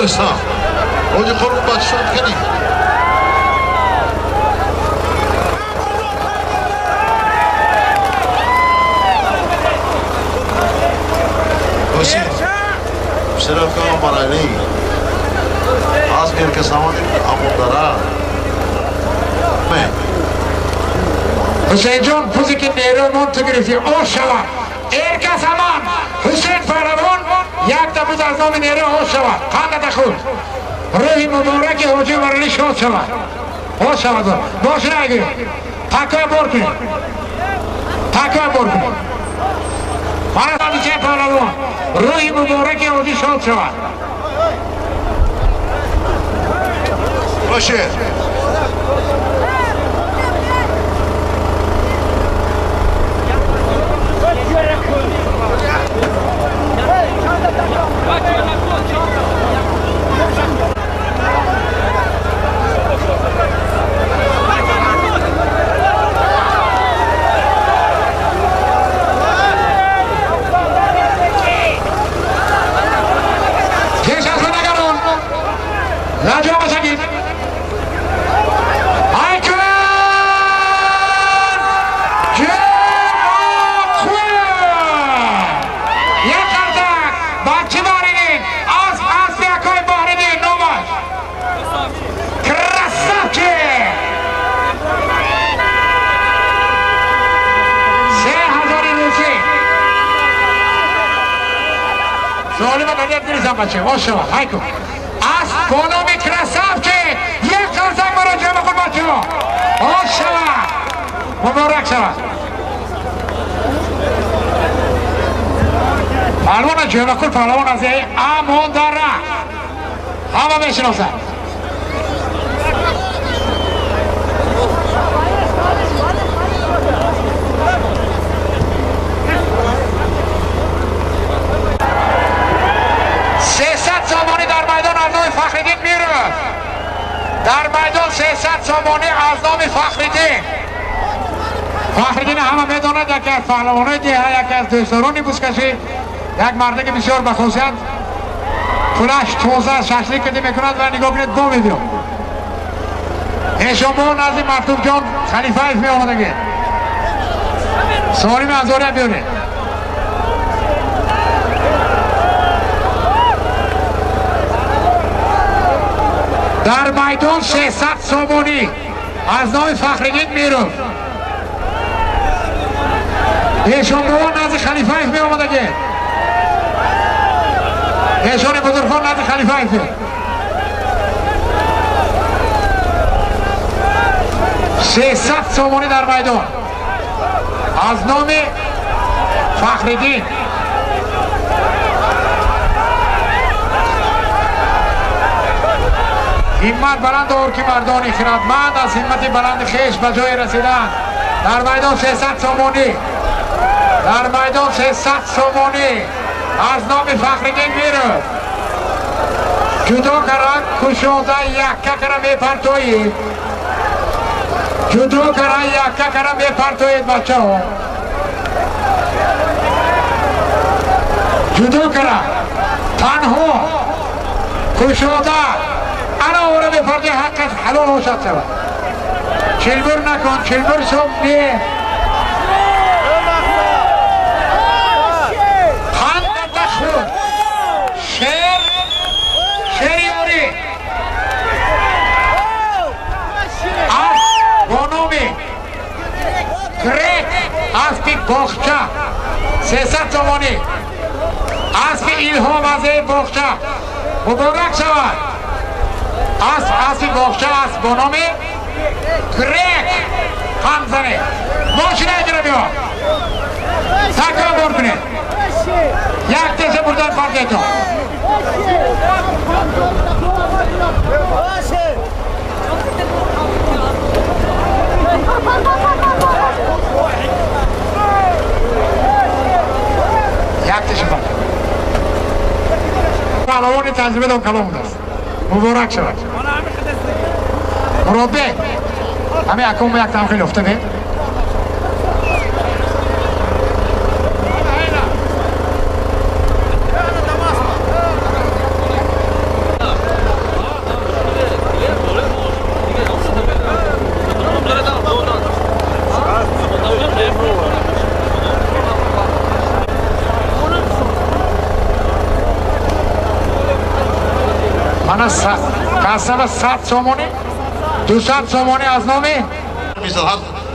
Рустам. Ҳоҷи қурбон бачашон кани. Ҳусейн писарака Умаралӣ аз Эркасамони Амудара. Ҳусейнҷон, пузе ки нерӯмон ту гирифтӣ, ош шавад. Эркасамон Ҳусейн паҳлавон якта буз аз номи нерӯ ош шавад. Қандата худ. Рӯҳи мубораки ҳоҷи Умаралӣ шод шавад. Ош шавад. Бошина агир. Такоя бор кунед. Такоя бор кунед. Мана Ҳусейн паҳлавон рӯҳи мубораки ҳоҷи шод шавад. Бошед. بچه باشه هایکو از با نام کراسافچه یک قرزک مراجعه بکن بچه ها باشه مبارک شود. پهلوان جمعه پهلوان از امونداره همه میشناسن. فخرالدین میره در میدان 300 سامانی از نام فخرالدین. فخرالدین همه میداند یکی از پهلوانای ده، یکی از دوستداران بوزکشی، یک مرده که بسیار به خصوصیت پولش تازه ششلیک کردی میکند و نگاه کنید با ویدیو ایشان با نزد مفتوح جان خلیفه می آمدگی سواری منظوری بیارید. در میدان 600 سامانی از نام فخرالدین میرو ایشان بابا نزد خلیفه می آمدگی ایشان بزرگان نزد خلیفه می 600 سامانی در میدان از نام فخرالدین. همت بلند اور که مردانی خردمند از همت بلند خیش به جای رسیدن. در میدان 300 سامانی، در میدان 300 سامانی از نام فخرالدین میره جدا کرد کشاده یکه کرد میپرتوید جدا کرد یکه کرد میپرتوید بچه ها جدا کرد تنها کشاده انا اورا بفرده حقش حلال هوشت شود. چلبر نکن، چلبر صبح بیه خند خون شیر شیر یاری از با نام کرک اسب باغچه 300 تومانی اسب الهام از باغچه مبارک شود. اسب باغچه است با نام کرک همزنه ماشین اجرا بیا تکا بار کنه یک تیزه بردن فرده تو یک تیزه برده پهلوان تجربه دام کلام است مبارک شود. مربی همه اکم یک تام خیلی افته بید Мана кассава 100 сомонӣ, 200 сомонӣ аз номи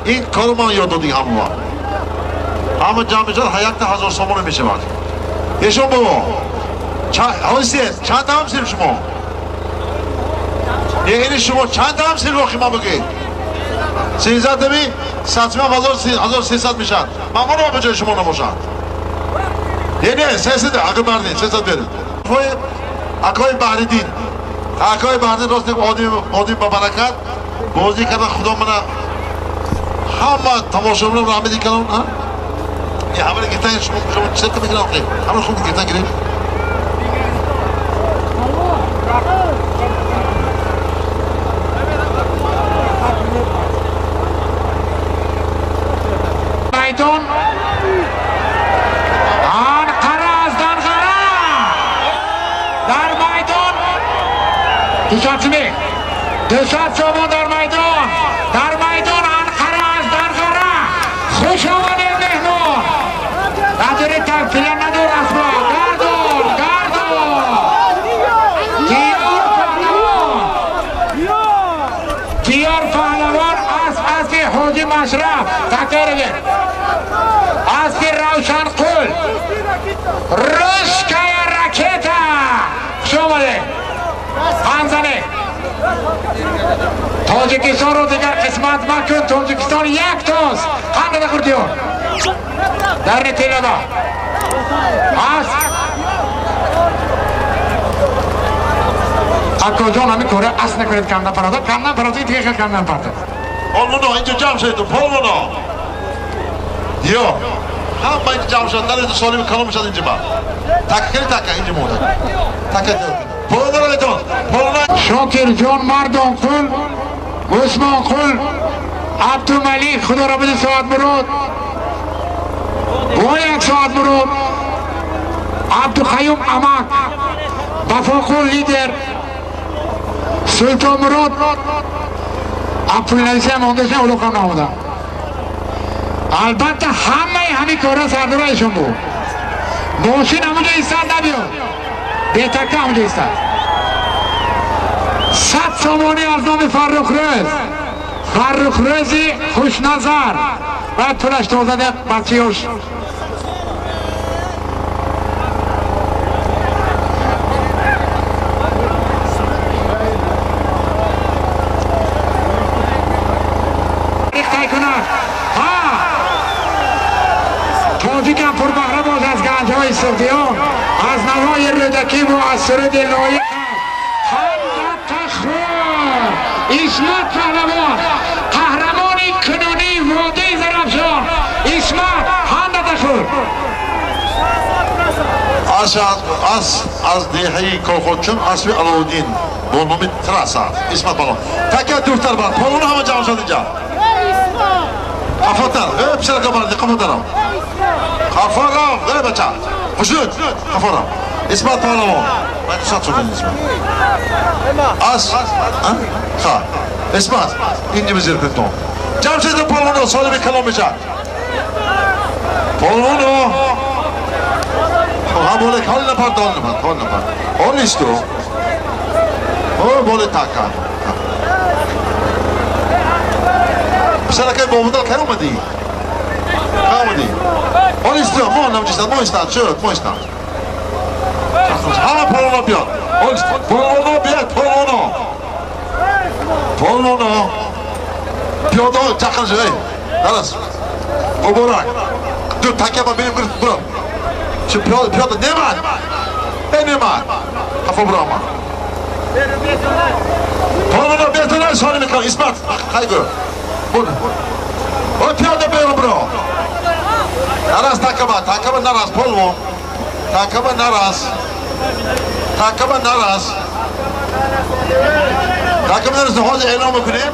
ин кору ман ёд додӣ ҳамова. Ҳама ҷамъ мешавад, ҳаякта 1000 сомонӣ мешавад. Эшон бобо, ҳозир чанд ҳамсир шумо? Ини шумо чанд ҳамсир воқи ман бигӯед? 13 дами 1300 мешавад. Ман монам ба ҷои шумо набошад. Не, 300 ақл бардин, 300 беред. Акои Баҳриддин, акои Баҳриддин рост одим ба баракат бозӣ карда, худо мана ҳама тамошобинон раҳмати калон. Ҳамаро гирифтан шумо чӣ ка мекунам? Ҳамаро хуб гирифтан гирифт. Майдон Анқара аз Данғара дар майдон 200 сомон дар майдон, дар майдон Анқара аз Данғара. Хуш омадед меҳмон. Надори тафсила надор асбо. Гардон, гардон. Диёр паҳлавон. Диёр паҳлавон аспи Ҳоҷи Машраф. Такрор. Аспи Равшанқул. Русская ракета. Хуш омадед. Панзане. Тоҷикистонро дигар қисмат макун. Тоҷикистон яктост. Қанда хӯрдиёр. Дар телада. Ас. Акоҷон ҳамин кора ас накунед канда парада. Канда парада дигар канда парада. Полвоно инҷо ҷамъ шавед, полвоно. Диё. Ҳама инҷо ҷамъ шавед, наред солими калом мешавад инҷо ба. Така кани така инҷо монда. Така. Полвоно ретон. Полвоно. Шокирҷон Мардонқул, Усмонқул, Абдумалик, худоро биди соат мурод. Бо як соат мурод. Абдуқаюм Амак, Бафоқул лидер, Султонмурод, Абдулнависия мондаша улуқам наомада. Албатта ҳамаи ҳамин кора сардора ишон буд. Мошин ҳамонҷо истад набиёд. Бетакка ҳамонҷо истад. 100 сомонӣ аз номи Фаррухрӯз. Фаррухрӯзи хушназар. Бояд пулаш тоза дед бачаёш. Тоҷикам пурбаҳра боз аз ганҷҳои суғдиён, аз навои Рӯдакиву аз суруди лоиқ. Исмат паҳлавон, қаҳрамони кунунии водии Зарафшон. Исмат ҳандата хӯрд. Аз деҳаи Колхозчун аспи Алоуддин бо номи Траса. Исмат паҳлавон. Така дуртар бар. Паҳлавон ҳама ҷамъ шуд инҷа. Қафотар. Писарака барди, қафотарам. Қафорам, бача. Хушуд, қафорам. Исмат паҳлавон. 200 сомон Исмат. Аз ха. Исмат, инҷо бизир кунтон. Ҷамшед паҳлавоно солими калом мешавад. Паҳлавоно. Ха боле ҳол напар, ҳол напар, ҳол напар. Ҳол исто. О боле така. Писаракай бободар кай омадӣ? Кай омадӣ? Ҳол исто, мо намчиста, мо истад, шуд, мо истад. Ҳама паҳлавоно биёд. Паҳлавоно биёд, паҳлавоно. Паҳлавоно. Пиёда чақин шуд, эй. Дарас. Муборак. Ду така ба бинем гирифт, буро. Чӣ пиёда немад. Эй немад. Қафо буро ама. Паҳлавоно беҳтарин соли мекунад. Исмат, қай гӯ. Бур. О пиёда беру буро. Нарас такаба, такаба нарас паҳлавон. Такаба нарас. Такаба нарас. Такаба нарас. Ҳозир эълон мекунем.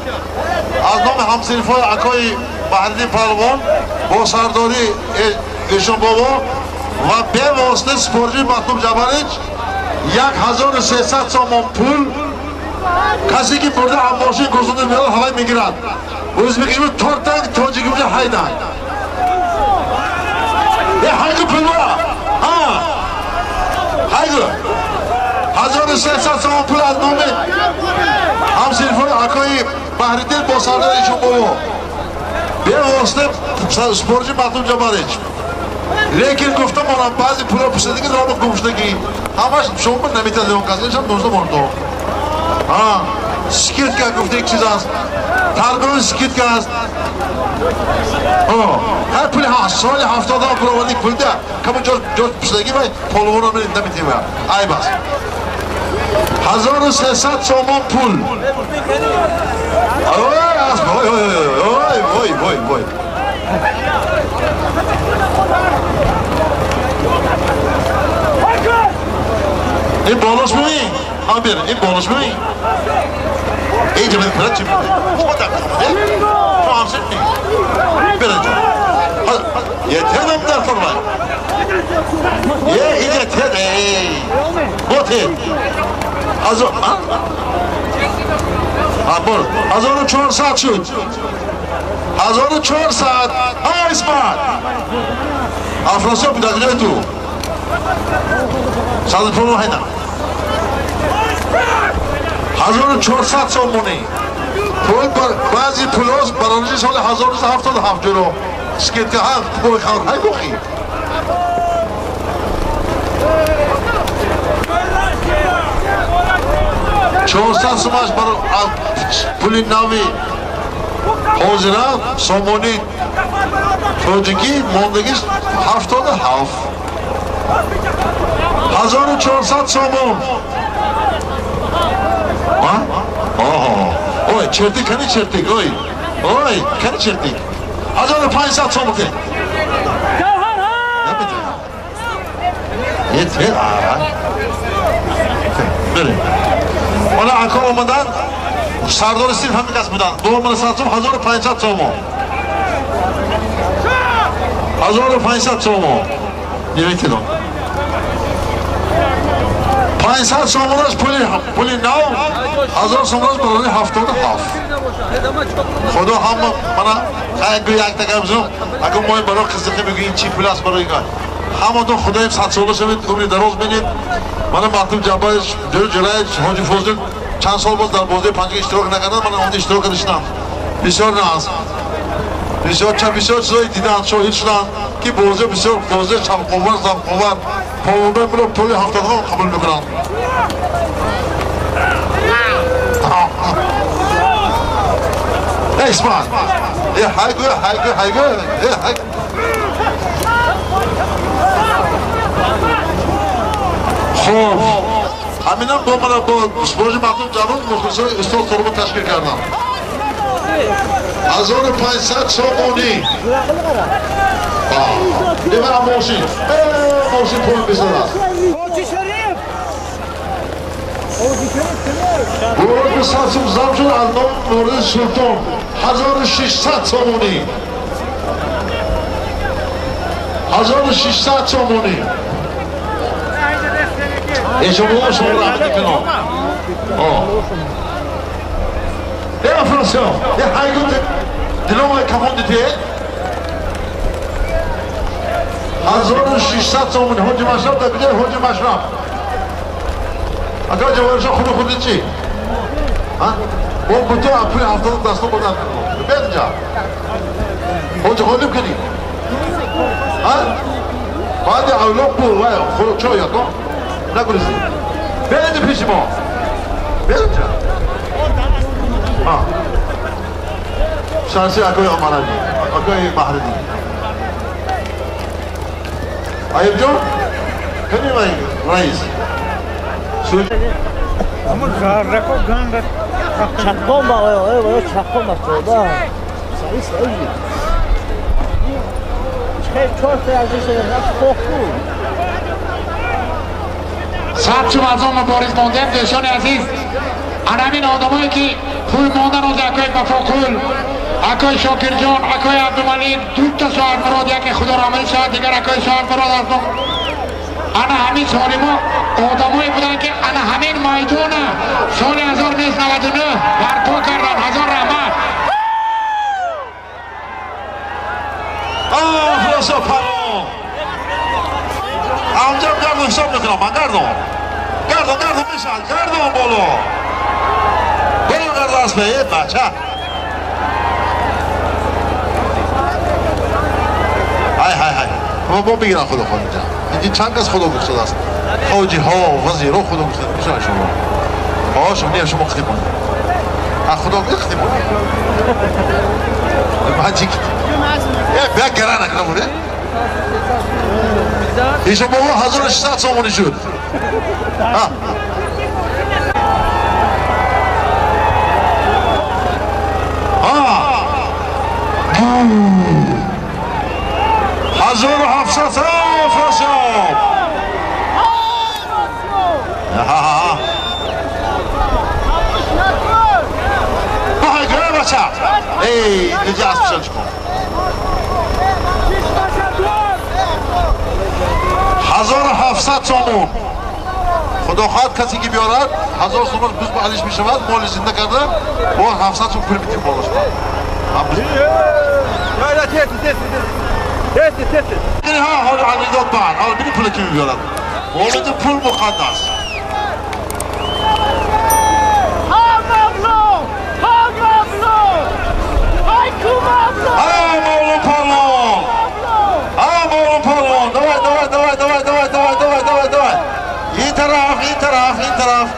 Аз номи ҳамсинфои акои Баҳриддин паҳлавон бо сардорӣ Эшон бобо ва бевосита спорҷи Матлуб Ҷабарич 1300 сомон пул касе ки бурда мошин гузонда меояд ҳавай мегирад. Ӯзбекишмо тортанг, тоҷикимҷа ҳайданг. Э ҳайгу пулва. Ҳа. Ҳайгу. 1300 сомон пул аз номи ҳамсинфони акои Баҳриддин бо сардори ишон бобо бевосита спорҷи Маҳдум Ҷаббарич. Лекин гуфтам онам баъзе пуло пушидагӣ роно гумшудагӣ ҳамаш шумо наметавонед он кас иншам дошта мондо. Ҳа, скидка гуфта як чиз аст. Таргон скидка аст. Ҳар пули соли 70 пул оварди пул да камо ҷош пушидагӣ вай полвоно наметавонад. Айб аст. 1300 сомон пул. Ой, ой, ой, ой, ой, ой. این بالاش ببین، آبیر، این بالاش ببین. ای جمعه پرد چی میده؟ شما در خواهده؟ تو همسر نی؟ برد جا. یه تنم در فرمای. یه اینجا تن، ای. بوته. از ها برو. 1400 شد. 1400. ها اسمت. افراسیاب بود تو. صد پول هینا. 1400 سومونی. پول بعضی پولاس برای سال 1977 جلو. سکیت ها پول خور های بخی. 400 سوماش برای پول ناوی حاضره سومونی тоҷикӣ мондагиш 77. 1400 сомон. Ой, чертик, кани чертик, ой. Ой, кани чертик. 1500 сомон. Yeter а. Бери. Она ака омадан сардори синф ҳамин кас буданд. Бо ман сатсум 1500 сомон. 1500 сомон. Неметидам. 500 сомонаш пули нав, 1000 сомонаш барои 77. Худо ҳама мана хайгу як такам зум, агар мо барои қизиқи мегӯем чи пул аст барои ин. Ҳаматон Худоим 100 сола шавед, умри дароз бинед. Мана Маҳдум Ҷаббарич, Ҷӯр Ҷӯраевич, Ҳоҷи Фозил чанд сол боз дар бозии панҷга иштирок накарданд, мана онда иштирок кардашнам. Бисёр нағз. Бисёр бисёр чизҳое диданд, шоҳид шуданд, ки бозӣ бисёр бозӣ шавқовар, завқовар. Полвонҳои пуло пули 70 қабул мекунанд. Эй Исмаил! Э хайгу, хайгу, хайгу, э хайгу. Хоб, ҳаминам бо мана бо спорҷи Маҳдум Ҷаббар мухлисои устод Қурбон ташкил кардам. 1500 сомонӣ. Димара мошин. Мошин пул бизанад. Бурд сатсум зам шуд аз ном Нуриддин Султон. 1600 сомонӣ. 1600 сомонӣ. Эшон шумо раҳмат кунам. Э Афросиёб, э хайгу диломай кафон дите? 1600 сомонӣ. Ҳоҷи Машраб дар куҷои Ҳоҷи Машраб? Ака ҷавоҳиршо худи худи чӣ? Бо буту пули 70 дастон бурдан. Бед инҷа. Ҳоҷи ғолиб кунӣ. Баъди авлод пул вай чой яко нагурезӣ. Бед инҷа пеши мо. Бед инҷа. Шанси акои Омаралӣ, акои Баҳриддин. Айбҷон, кани вай раис? Чаққон ба ой, чаққон ба тоба. Сари сари. Хеле чор та аз ин хоху. Сад чум аз он мубориз мондем, дӯстони азиз. Ана ҳамин одамое ки пул мондан оз акои Вафоқул, акои Шокирҷон, акои Абдумалик, дута Соҳибмурод, яке Худо раҳматӣ шавад, дигар акои Соҳибмурод аз мо. Ана ҳамин соли мо одамое буданд ки ана ҳамин майдона соли 1999 барпо карданд. Ҳазор раҳмат. Хулоса палон. Амҷам гардон ҳисоб мекунам, ман гардон. Гардон, гардон мешавад, гардон боло. Боло гард аст бе, бача. Ҳай, ҳай, ҳай. Мо бигирам худо хоҳад инҷа. Инҷа чанд кас худо гуфтадааст. Ҳоҷиҳо, вазирҳо худо гуфтад. Мешавад шумо. Ҳо, шумо не, шумо қитиб монед. Худо қитиб монед. Бачи. Бия гара накна буде. Ишо бобо 1600 сомонӣ шуд. Ҳа. Ҳа. 1700 Афросиёб. Ҳа. Ҳай, гара бача. Эй, дига аспшан чикор. 1700 сомон. Худо хоҳад касе ки биёрад 1000 сомон буз ба алиш мешавад, моли зинда карда, бо 700 сом пул медиҳем болош. Ҳа, ҳоло анекдот баъд. Ҳоло бини пула ки мебиёрад. Ҳолати пул муқаддас. Ҳа, мавлон палвон! Ҳа, мавлон палвон! Давай, давай, давай, давай, давай, давай, давай, давай, давай. Ин тараф, ин тараф, ин тараф.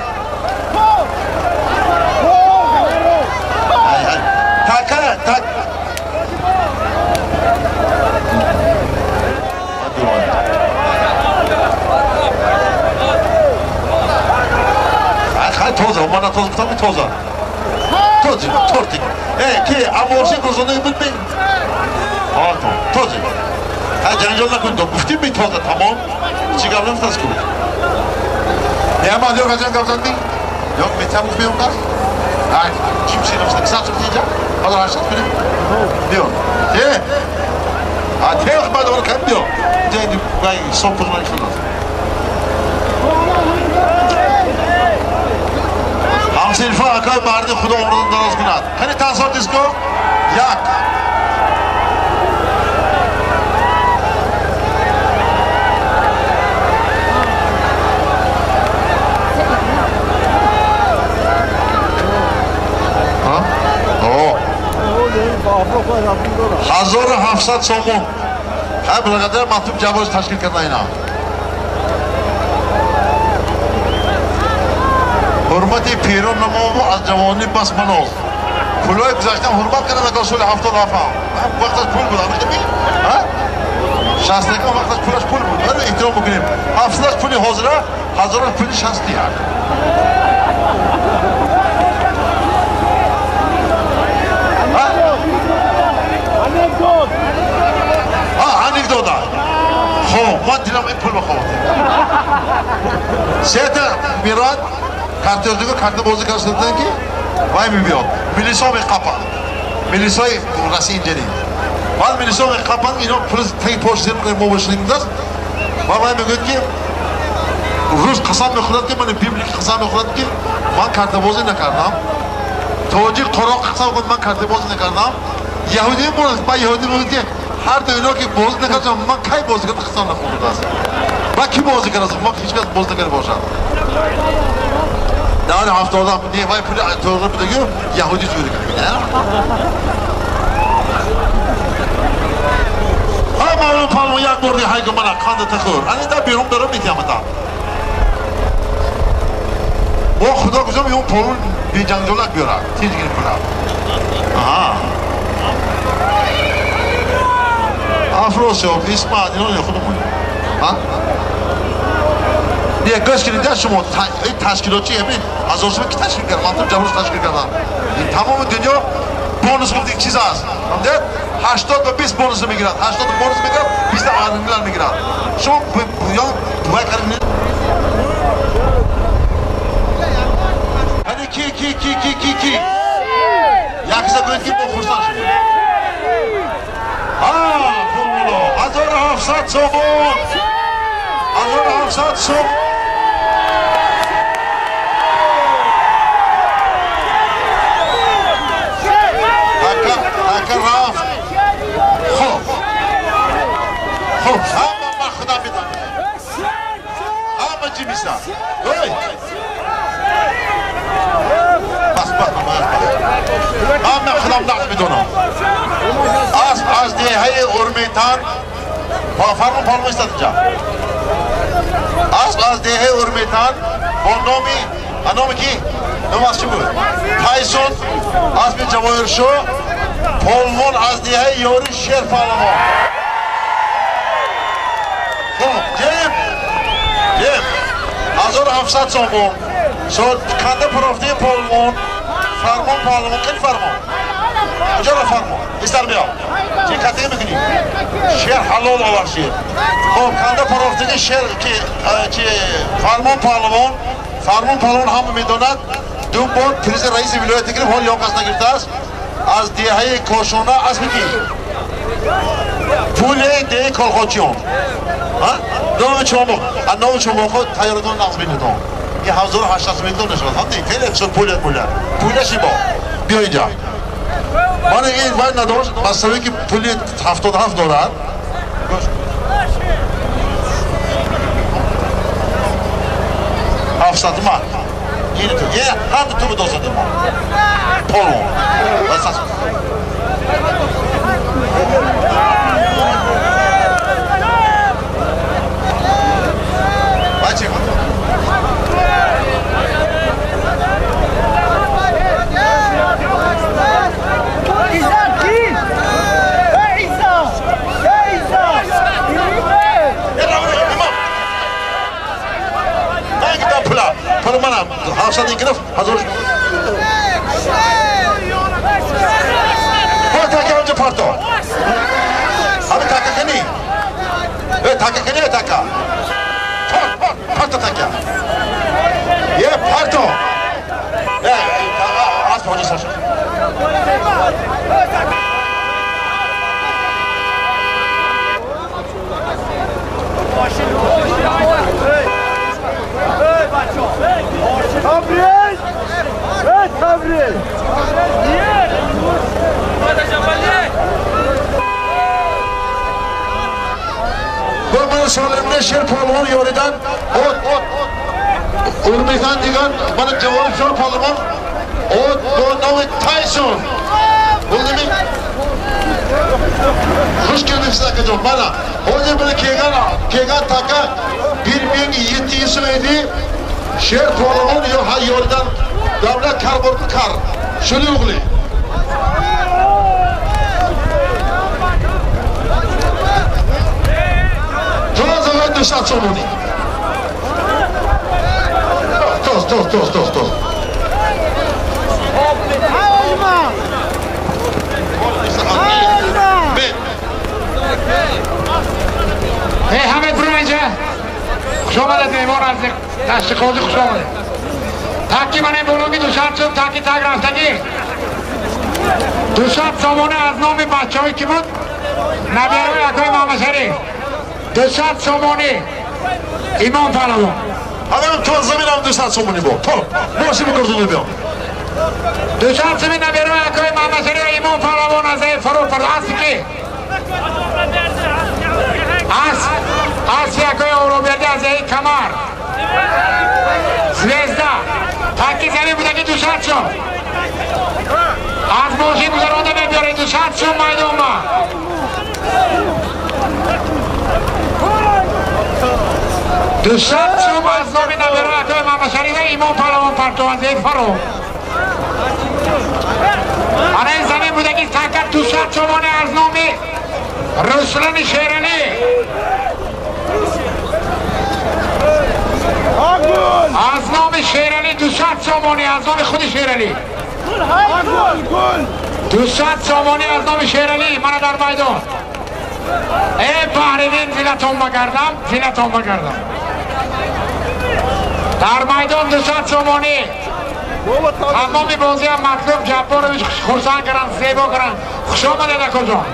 Ҳай, ҳай. Така, так. Ҳай, тоза, мана тоза гуфтам, тоза. Този, тортик. Ки, аморши гузонаи буд би? Ҳа, този. Ҳай, ҷанҷол накун, гуфтим би тоза, тамом. Чӣ гап нафтаст ку? Не, ман ёр ҳаҷан гап задӣ? Ёк, метам гуфт меём кас? Ҳай, чӣ меши нафта? 100 сум тиҷа? 1800 кунем? Биё. Те? Ҳа, те баъд ор кам биё. Те, вай, ҳисоб кунам шудааст. Ҳамсинфа акай марди худо умрро дароз кунад. Қани тансор диско? Як. Ҳа? О. 1700 сомон. Ҳай, благодаря мактуб ҷавоз ташкил карда ина. Ҳурмати пирон намову аз ҷавонӣ бас маноз. Пулҳои гузаштам ҳурмат карда нагар соли 77 вақташ пул буд, амидами? Ҳа? 61 вақташ пулаш пул буд. Вале эҳтиром бикунем. 700 пули ҳозира, 1000 пули 61. Ҳа? Анекдот. Ҳа, анекдота. Хоб, ман дилам ин пул бихоҳад. Сета мирад картёрдиго карта бозӣ кардан ки вай мебиёд. Милисо меқапанд. Милисои Россия инҷанӣ. Баъд милисо меқапанд, ино пул таги пош зер мекунад, мо бошем даст. Ва вай мегӯяд ки рӯз қасам мехӯрад ки ман библик қасам мехӯрад ки ман картабозӣ накардам. Тоҷик қороқ қасам мехӯрад ман картабозӣ накардам. Яҳудӣ мурад, ба яҳудӣ мегӯяд ки ҳар ду ино ки бозӣ накардам, ман кай бозӣ кардам қасам нахӯрдааст. Ба ки бозӣ кардааст? Ман ҳеҷ кас бозӣ накарда бошад. Дар 70 не вай пули тоғри будагу яҳудӣ зӯри кард. Ҳа, мавлон палвон як бор ҳайгу мана қанда тахӯр. Ани да берун даром метиҳамата. Бо худо гузам ён полун беҷанҷолак биёрад. Тинҷ гирифт пула. Аҳа. Афросиёб, Исмат, ино не худумон. Ҳа? Не, гӯш кунед, шумо ташкилотчи ҳамин 1000 сум ки ташкил кард? Ман ҷабрус ташкил кардам. Тамоми дунё бонус гуфт чиз аст. Фаҳмидед? 80 ба 20 бонус мегирад. 80 бонус мегирад, 20 армилар мегирад. Шумо ё вай кардед. Ҳани ки ки ки ки ки ки. Якса гӯед ки мо хурсанд шудем. Ҳа, хуб, 1700 сомон. 1700 сомон. Така рафт. Хуб. Хуб, ҳама ман худам медонам. Ҳама ҷими Иста. Ой! Бас, бас, бас, бас. Ҳама худам нақд медонам. Асп аз деҳаи Урметан бо фармон палвон истад инҷа. Асп аз деҳаи Урметан бо номи номи ки? Ном аз чӣ буд? Тайсон, аспи Ҷавоҳиршоҳ, полвон аз деҳаи Ёри Шер паҳлавон. Хуб, ҷем, ҷем. 1700 сомон. Канда пурофтаи полвон, фармон паҳлавон, кани фармон? Куҷоро фармон? Истар биё. Чӣ катига мекунӣ? Шер ҳалол овар шер. Хуб, канда пурофтаги шер ки фармон паҳлавон, фармон паҳлавон ҳама медонад, ду бор призи раиси вилояти гирифт, ҳол ёқас нагирифтааст. Аз деҳаи Кошона аспи ки? Пули деҳаи Колхочиён. Номи Чомоқ, номи Чомоқо тайёратон нақз бинедон. Ин 1800 миллион нашавад. Ҳам не, хеле шуд пуля пуля. Пуля шибо. Биё инҷа. Ман ин вай надошт, масалан ки пули 77 дорад. 700 ман. Ин ту, е, ҳам ту бидозад мо. Полон. Басас. Бачи. Пули манам 700 гирифт, 1000. Ҳо така онҷо парто. Ҳами така кани. Э така кани така. Парто така. Е парто. Е аз ҳоҷа саша. Tabriz! Evet, Tabriz! Bu solimni Sher polvon yoridan Urmitan degan mana Javohirjon polvon ot бо номи Тайсон. Buldimi? Xush keldingiz akajon. Mana hozir buni kelgan taka 1700 so'm edi. Sher polvon yo ha yoridan davlat kar bo'ldi kar. Shuni o'g'li. Toza 200 сомонӣ. Тоз, тоз, тоз, тоз, тоз. Эй, ҳамед бурум инҷа. Хуш омадед меҳмон аз дашти қозӣ хуш омадед. Таки ман бологи 200 сом таки так рафтагӣ. 200 сомона аз номи бачаҳое ки буд набераи акои Муҳаммадшариф. 200 сомонӣ Имом паҳлавон. Ҳамин то заминам 200 сомонӣ бо. То мошин бигардонӣ биё. 200 сомонӣ набераи акои Муҳаммадшариф Имом паҳлавон аз фаро пар аст ки аз якои Ороберди аз камар Звезда таки замин будаги 200 сом. Аз мошин гузаронда мебиёред 200 сом майдонма. 200 сом аз номи набераи акои Муҳаммадшариф Имом паҳлавон партов аз фаро. Ана ин замин будаги така 200 сомони аз номи Руслани Шерали. Аз номи Шерали 200 сомонӣ, аз номи худи Шерали 200 сомонӣ аз номи Шерали. Мана дар майдон. Э баҳридин зилатон багардам, зилатон багардам. Дар майдон 200 сомонӣ. Тамоми бозиам Матлуб Ҷабборович хурсанд каранд, зебо каранд. Хуш омадед акоҷон.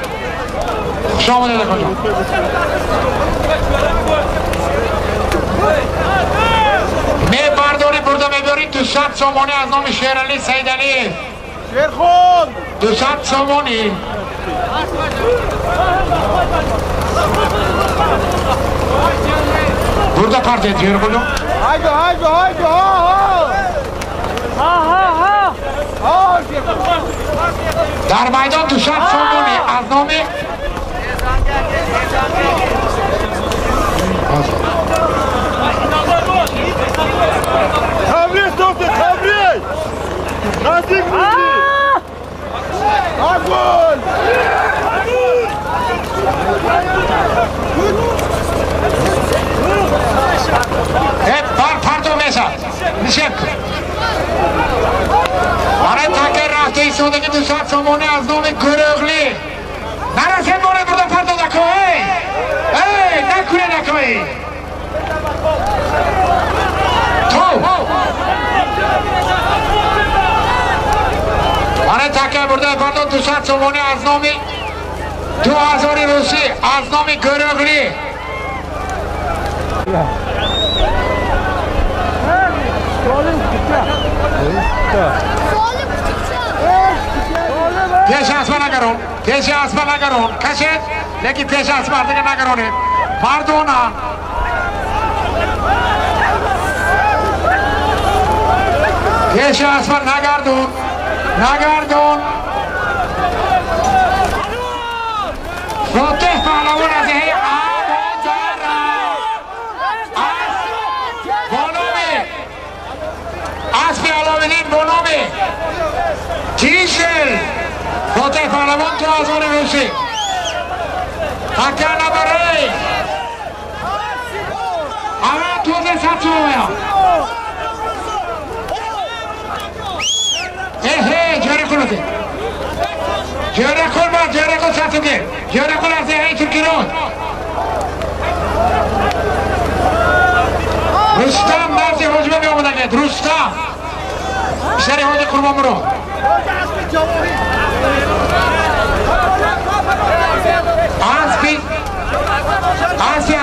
Хуш омадед акоҷон. Мебардорӣ бурда мебиёрӣ 200 сомонӣ аз номи Шерали Саидалиев. Шерхон! 200 сомонӣ. Бурда партия Ҷерғулу. Haydi haydi haydi ha ha. Ha ha ha. Дар майдон 200 сомонӣ аз номи Tabriz dostu Tabriz. Nazik bizi. Gol. Hep бар парту мешад. Нишеб. Барои таке рафта истодаги 200 сомонӣ аз номи Гурӯғлӣ. Нарасед боре бурда парту дако, эй! Эй, накуне дакои. То! Барои таке бурда парту 200 сомонӣ аз номи 2000 русӣ аз номи Гурӯғлӣ. Пеш асба нагарон, пеш асба нагарон, кашед, лекин пеш асба дига нагаронед. Мардона. Пеш асба нагардон, нагардон. Фотеҳ паҳлавон аз деҳаи Абодара. Аз бо номи аспи Аловиддин бо номи Тишел. Фотеҳ паҳлавон 2000 русӣ. Така набарей. Ава тузе сатсуя. Эҳе, ҷаре кунед. Ҷаре кун ба ҷаре кун сатсуге. Ҷаре кун аз деҳаи Туркирон. Рустам назди ҳоҷиба меомадагед. Рустам. Писари ҳоҷи Қурбонмурод. Аспи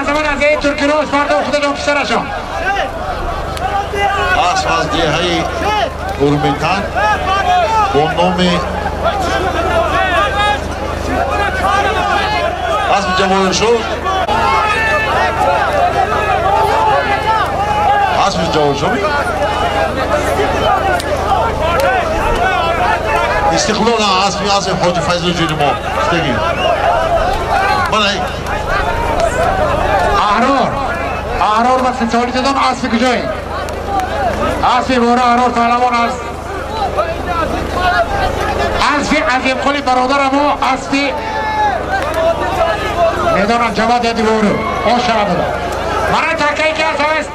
азамат аз деҳаи Туркироз фарда худашон писарашон. Асп аз деҳаи Урмитан бо номи аспи Ҷавоҳиршоҳ. Аспи Ҷавоҳиршоҳ Истиқлол аспи аспи ҳоҷи Файзул ҷуни мо гуфтагӣ. Мана Аҳрор, Аҳрор ва ситори додон аспи куҷои? Аспи бора Аҳрор паҳлавон аз аспи Азимқули бародари мо аспи медонам ҷавад яди бору ош шавад дода. Мана такае ки аст аст.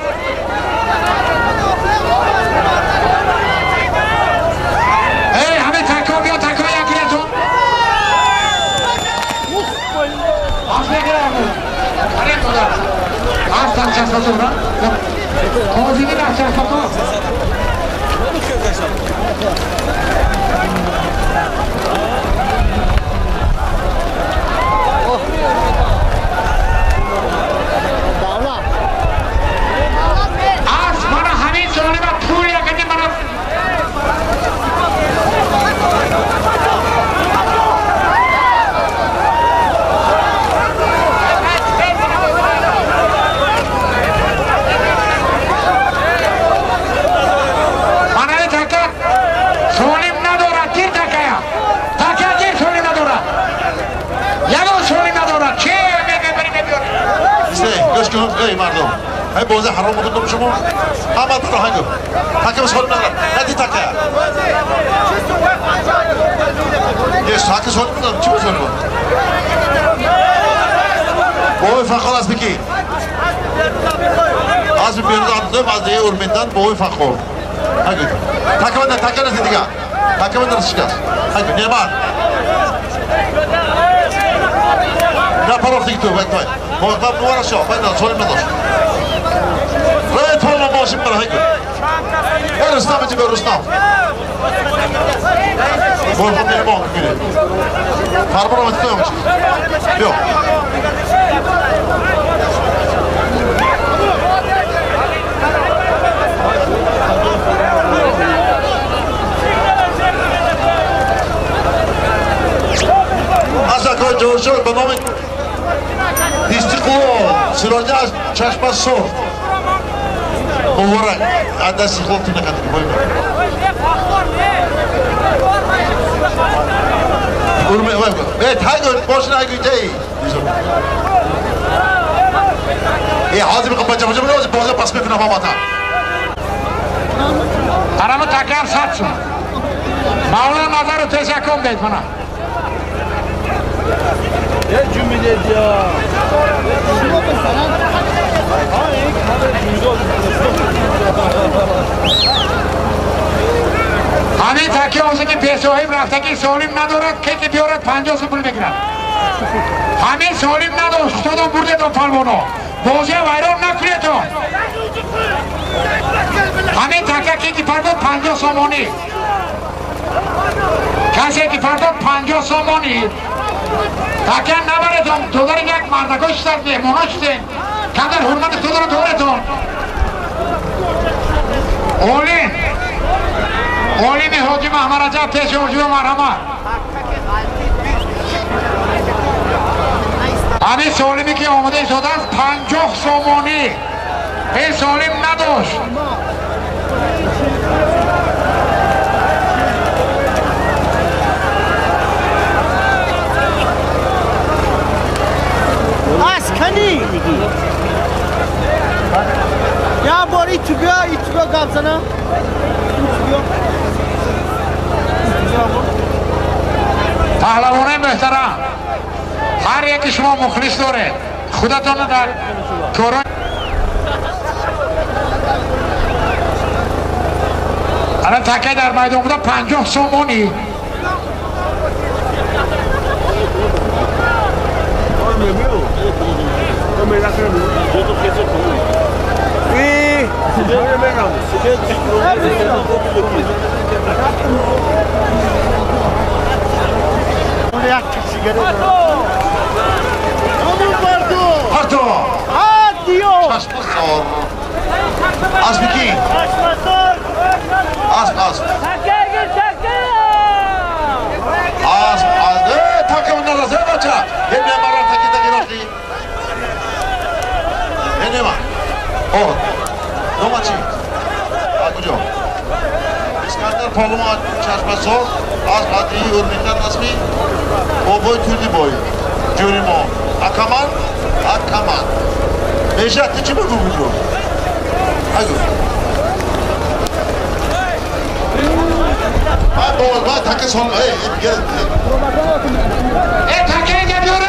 Эй, ҳамин такҳо биё такҳо якиятон. Ас мегирам. Қариб дода. Ас там часпату, ра? Қозидин аз часпату. Ас мана ҳамин ҷониба пул якади мана манаи така солим надорад, гир такая. Така гир солим надорад. Ягон солим надорад. Че мебари мебиёред? Исте, гӯш кун, эй мардум. Эй бозӣ ҳаром мекунам шумо. Ҳама таро ҳангу. Такам солим надорад. Нади такая. Ес, така солим надорад. Чӣ бозӣ солим? Бовои Фаххор аспи ки? Аспи Беруз Абдуллоев аз деҳаи Урмитан бовои Фаххор. Ҳангу. Така манда, така наси дига. Така манда шикаст. Ҳангу, Неъмат. На парохтики ту, бай той. Бо муборак шо, бай солим надошт. Рай толма мошин бара ҳангу. Эй Рустам, иҷи бе Рустам. Борхон меҳмон гиред. Фармон омад той омад. Биё. Аз акои Ҷавоҳиршоҳ ба номи Истиқлол Сироҷа аз Чашмасурх. دست خودتون نکنید که باید ای حاضر میخوام بچه بچه بچه بازه پس میکنم با ماتا هرمو تکرار ساتسون مولا نظر رو تشکر بید منم یه جون میدید یا همین تکی آنچه که پیسوهیم رفتگی سالم ندارد که بیارد 50 پول بگیرد. همین سالم نداشت خودم برده دون پلوانو بازی ویران نکنیدتون. همین تکی که پرداد 50 سومانی، کسی که پرداد 50 سومانی تکی نبردتون. تو داری یک مردکا شدن مهمونا شدن کمتر حرمت خود رو دارتون. اولین اولین حاجی محمد رجب پیش حاجی مرحمت. همین سالمی که آماده ایستاده است 50 سومانی، این سالم نداشت. از کنی یا باری تو بیا ای تو بیا گام زنم. پهلوانه محترم، هر یکی شما مخلص داره خودتون در کارا الان تکه در میدان بوده 50 سومانی. پرتو چشم اسب کی؟ اسب اسب اسب تکه اون نرسه بچه یه نمارا تکی تکی رفتی یه نمار او نوما چی؟ کجا؟ اسکندر پالما چشم سار از قدری ارمیتن اسمی بابای تولی بای جوری ما اکامان اکامان بیشتر چی بگو بگو اگو من باز من تکه سال ای ای تکه اینجا بیاره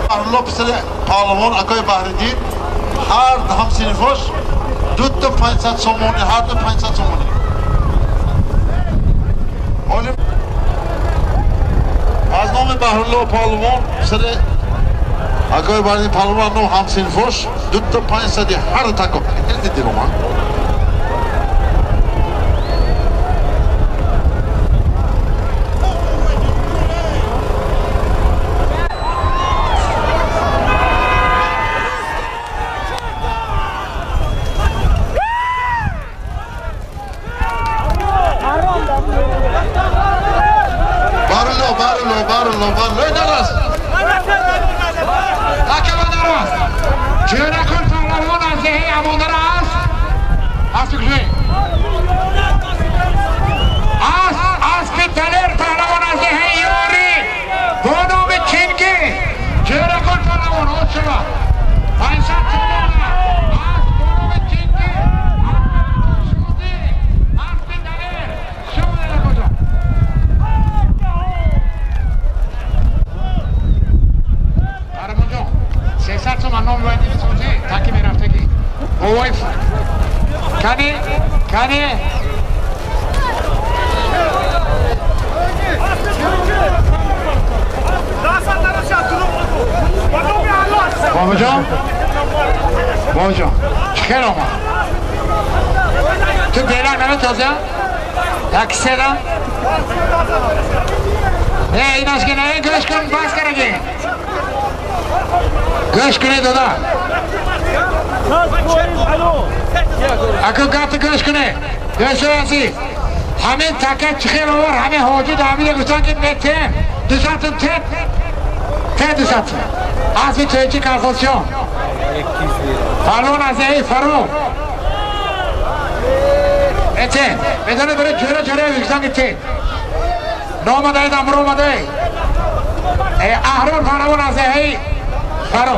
الله پسر پهلوان اکای بحریدین هر هم سینفاش 2 تا 500 سومانی، هر دو 500 سومانی. از نام بحرالله پهلوان پسر اکای بحریدین پهلوان نام هم سینفاش 2 تا 500 هر تکو دیدی رو من همین تکه چخیر آور همین حاجی دامیده گفتن که متیم 200 сум тет. Те 200 сум. Аспи чойчи колхозчиён. Паҳлавон аз деҳаи Фаро. Эте, медонед барои ҷӯра ҷӯра виктанги тет. Номадаед, амро омадаед. Аҳрор паҳлавон аз деҳаи Фаро.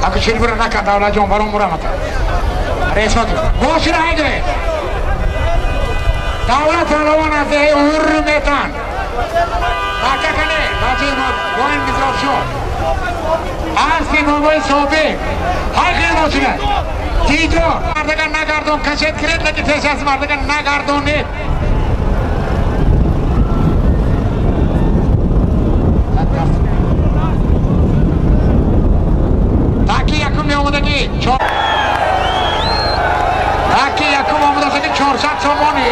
Аку чилбура накард, давлатҷон, баром мурамата. Ресмат. Бошира ҳайдре. Давлат паҳлавон аз деҳаи Урметан. Бача кане, бачаи мо воин мизробшо. Аспи бобои собиқ. Ҳай хел бошира. Дидор. Мардаган нагардон, кашет киред, лекин пеш аз мардаган нагардонед. Таки якум меомадагӣ. Таки якум омадагӣ 400 сомонӣ.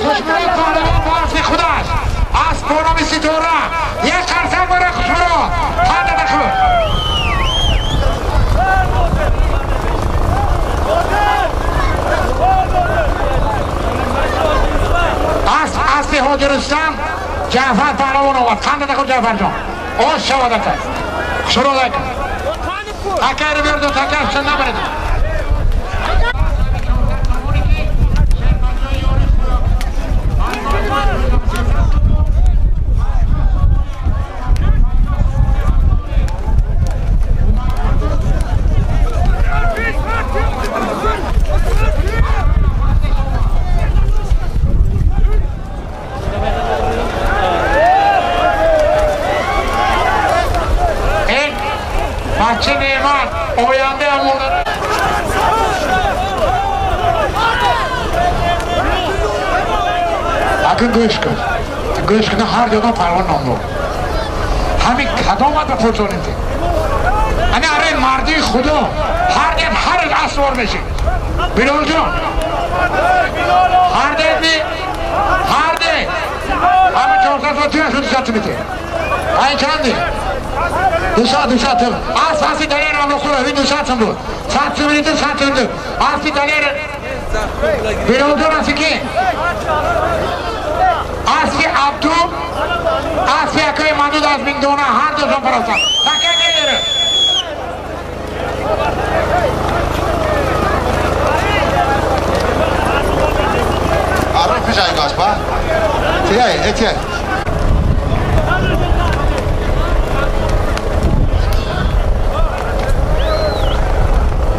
Хушмурод паҳлавон бо аспи худаш. Асп бо номи Ситора. Як қарсак барои Хушмурод. Қандада худ. Асп аспи Ҳоҷи Рустам Ҷаъфар паҳлавон овард. Қандада худ Ҷаъфарҷон. Ош шавад ака. Хушмурод ака. Акайро биёрду такашша набаред. Бача неъмат оянда амонат. Акун гӯш кун. Гӯш кун, ҳар ҷодон паҳлавон ном дорад. Ҳамин кадомат ба пурсонем те? Ани аре мардии худо ҳар дем ҳар асвор мешид. Билолҷон. Ҳар дем ми ҳар дем. Ҳама 400 сом туя шуд 200 мите. Ай чанди? 200 сом. Асп аспи Далер Амроқулов, ин 200 сом буд. 100 сом ин 100 сом буд. Аспи Далер Билолҷон аспи ки? Аспи Абду, аспи акои Мадуд аз Миндона, ҳар душон паростанд. Така меёре. Аро пешайгаш ба? Тиай, этиай.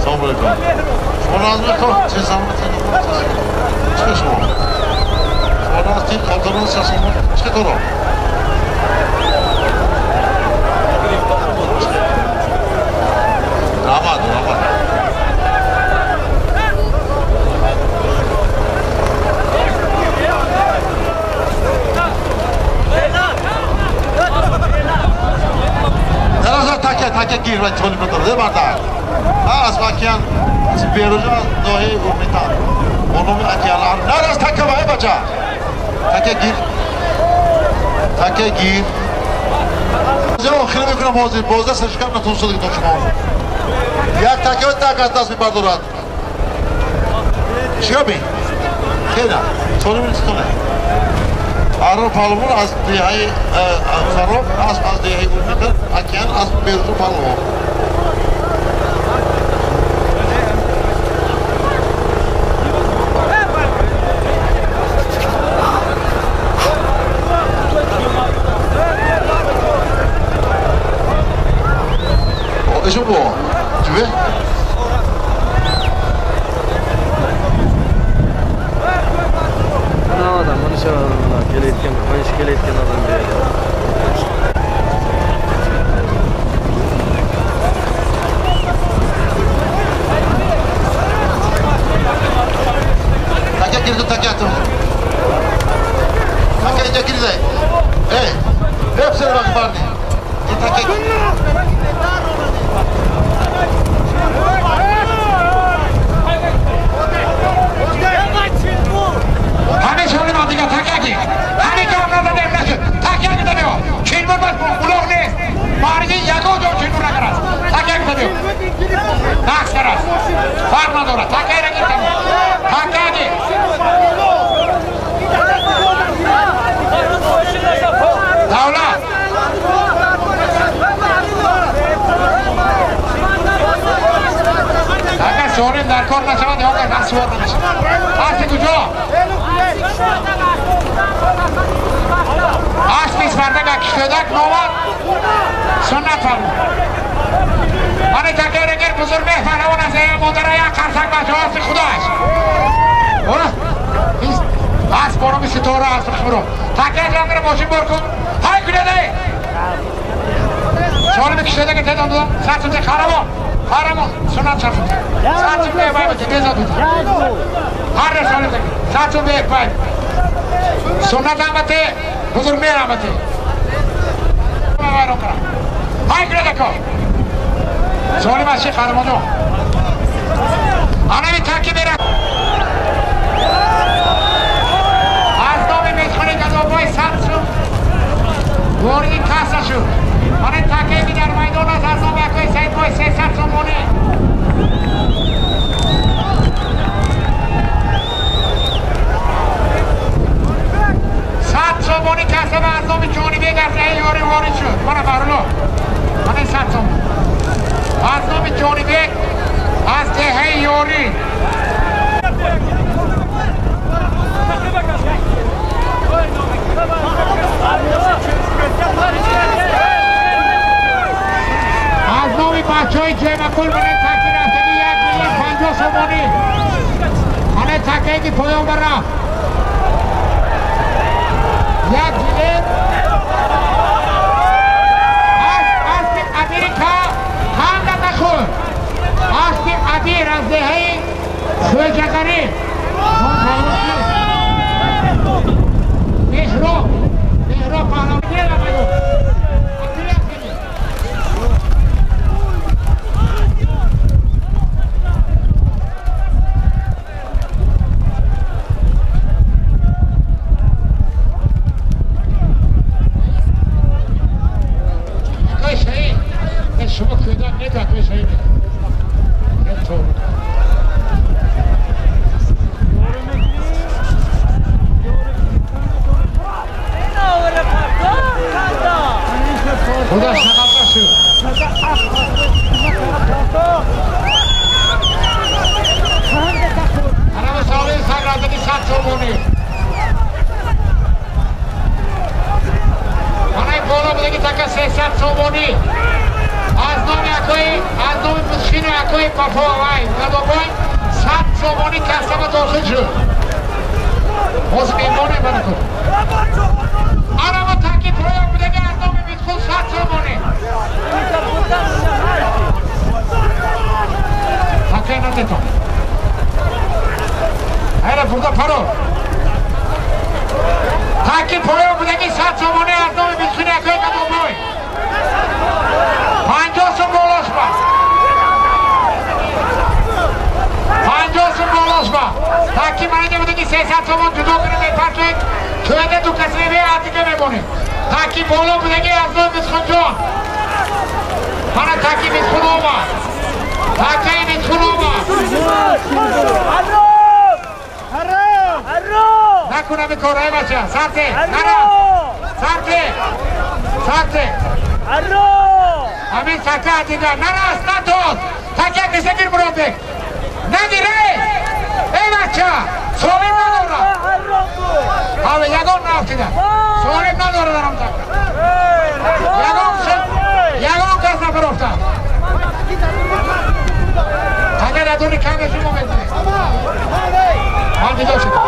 Салом алейкум. Шумо наз мехоҳ? Чӣ салом чӣ шумо? Шумо наз тин қалтарон сасомон чӣ коро? Раҳмат, раҳмат. Нараза така така гир ва толиб дорад, бардар. Аз Акиян Беружа ноҳияи Урмитан. Бо номи Акиян. Нараз така вай бача. Така гир. Така гир. Охир мекунам ҳозир. Бозда саршикам натонсодагӣ то шумо. Як така так аз даст мебардорад. Чиё би? Хела. Солим стона. Аро паҳлавон аз деҳаи Фароб, аз деҳаи Урмитан, Акиян аз Беружа паҳлавон. Eso bu. Tu veux? Odam, mana shu kelayotgan, mana shu kelayotgan odam beradi. Такаи гир тамом. Такаи гир. Давлат. Агар солим дар кор нашавад, ё агар сувор намешавад. Аспи куҷо? Аспи Спартак киштодак номад суннат фармуд. Мани такаи гир бузург меҳпаҳлавон аз модара як қарсак бачаҳо аспи худоаш. Асп бороми ситора аспи хубро. Такаи ҷангро мошин бор кун. Ҳай кунедай! Солими киштодак тедон додам. Сатсунте қарамон. Қарамон суннат шафут. Сатсунте бай бите безод бите. Ҳар солим таки. Сатсунте бай. Суннат амате бузург меҳр амате. Ҳай кунедако. Солим аз чи қарамоно. Анами таки мера. Аз номи мезхони газобой сатсун вориди касса шуд. Мана такае ки дар майдон аст аз номи акои Саидбой 300 сомонӣ. Сад сомонӣ касса ба аз номи Ҷонибек аз деҳаи Ёрӣ ворид шуд. Мана Фарулло. Мана 100 сомон. Аз номи Ҷонибек аз деҳаи Ёрӣ. Аз номи бачаҳои Ҷемакул мана таки рафтагӣ 1 миллион 50 сомонӣ. Мана такае ки поён ба рафт. 1 миллион аспи Америка ҳанда нахӯрд. Аспи Абир аз деҳаи Хӯҷагарӣ. Меҳроб, Меҳроб паҳлавон. Шумо кӯдак не такаи шаҳид. Худо шағалда шуд. Анами солим сагразаги 100 сомонӣ. Манаи боло будаги така 300 сомонӣ. Аз номи акои, аз номи Мусхину акои Папо вай Гадобой 100 сомонӣ кассама дохил шуд. Ҳозир меҳмоне баракун. Анамо таки поён будаги аз номи Митхул 100 сомонӣ. Такай натетон. Ҳайра бурда паро. Таки поён будаги 100 сомонӣ аз номи Митхуни акои Гадобой. 50 сом болош ба. 50 сом болош ба. Таки манида будаги 300 сомон ҷудо кунем мепартоед. Туяда ду каси мебе атига мемонем. Таки боло будаги аз номи Митхунҷон. Мана таки Митхун омад. Такаи Митхун омад. Накун ами корҳои бача. Сарте, нара. Сарте. Сарте. Ҳамин така дига нараст натоз. Такя киса гир Муродбек. Нагир эй! Эй бача! Солим надорад. Ҳаве ягон нафтида. Солим надорад арам така. Ягон кас нафарофта. Така дадони каме шумо медонед. Ман дида шудам.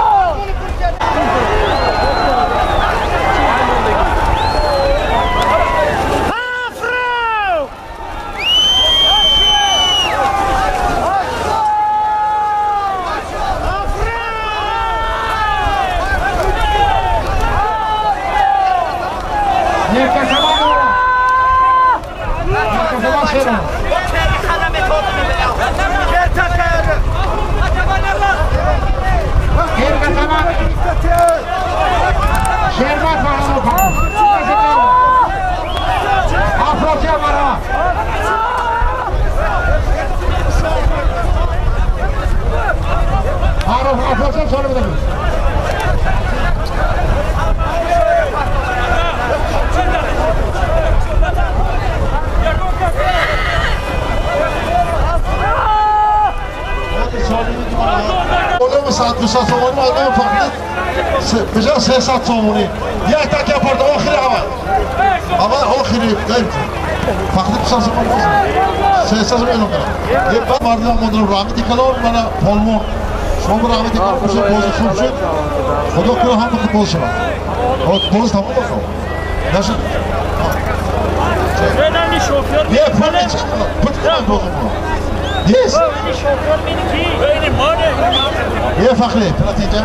Рустам соли буда. 200 сомонӣ одам фақат бижа 300 сомонӣ. Як так апард охири аввал. Аввал охири фақат 200 сомонӣ. 300 сомонӣ эълон кардам. Баъд мардум мондан раҳмати калон мана полмон. Шумо раҳмати калон бошед, бози хуб шуд. Худо кунад ҳама хуб боз шавад. Боз тамом бошад. Нашуд. Не, пул нест. Пул кунад бозумон. Yes. یه فخری پلاتینجا.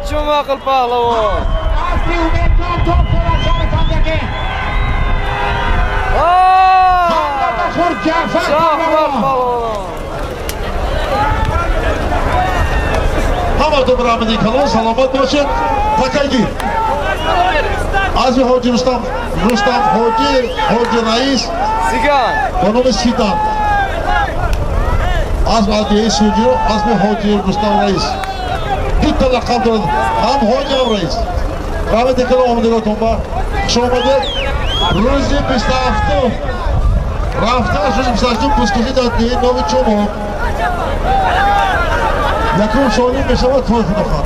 Jumakul pahlawan. Asli Umid Tom Tom ҳаматон раҳмати калон, саломат бошед. Такайгир аз ҳоҷи Рустам, Рустам ҳоҷи, ҳоҷи раис ба номи Сидан, аз адияи Суҷиро, аз ҳоҷи Рустам раис дута лақаб дорад, ҳам ҳоҷи ҳам раис. Раҳмати калон омадаготон ба хуш омадед. Рӯзи 27 рафтан рӯзи 28 бузкашӣ дар деҳаи Нови Чумоқ якум шонӣ мешавад. Той худохан.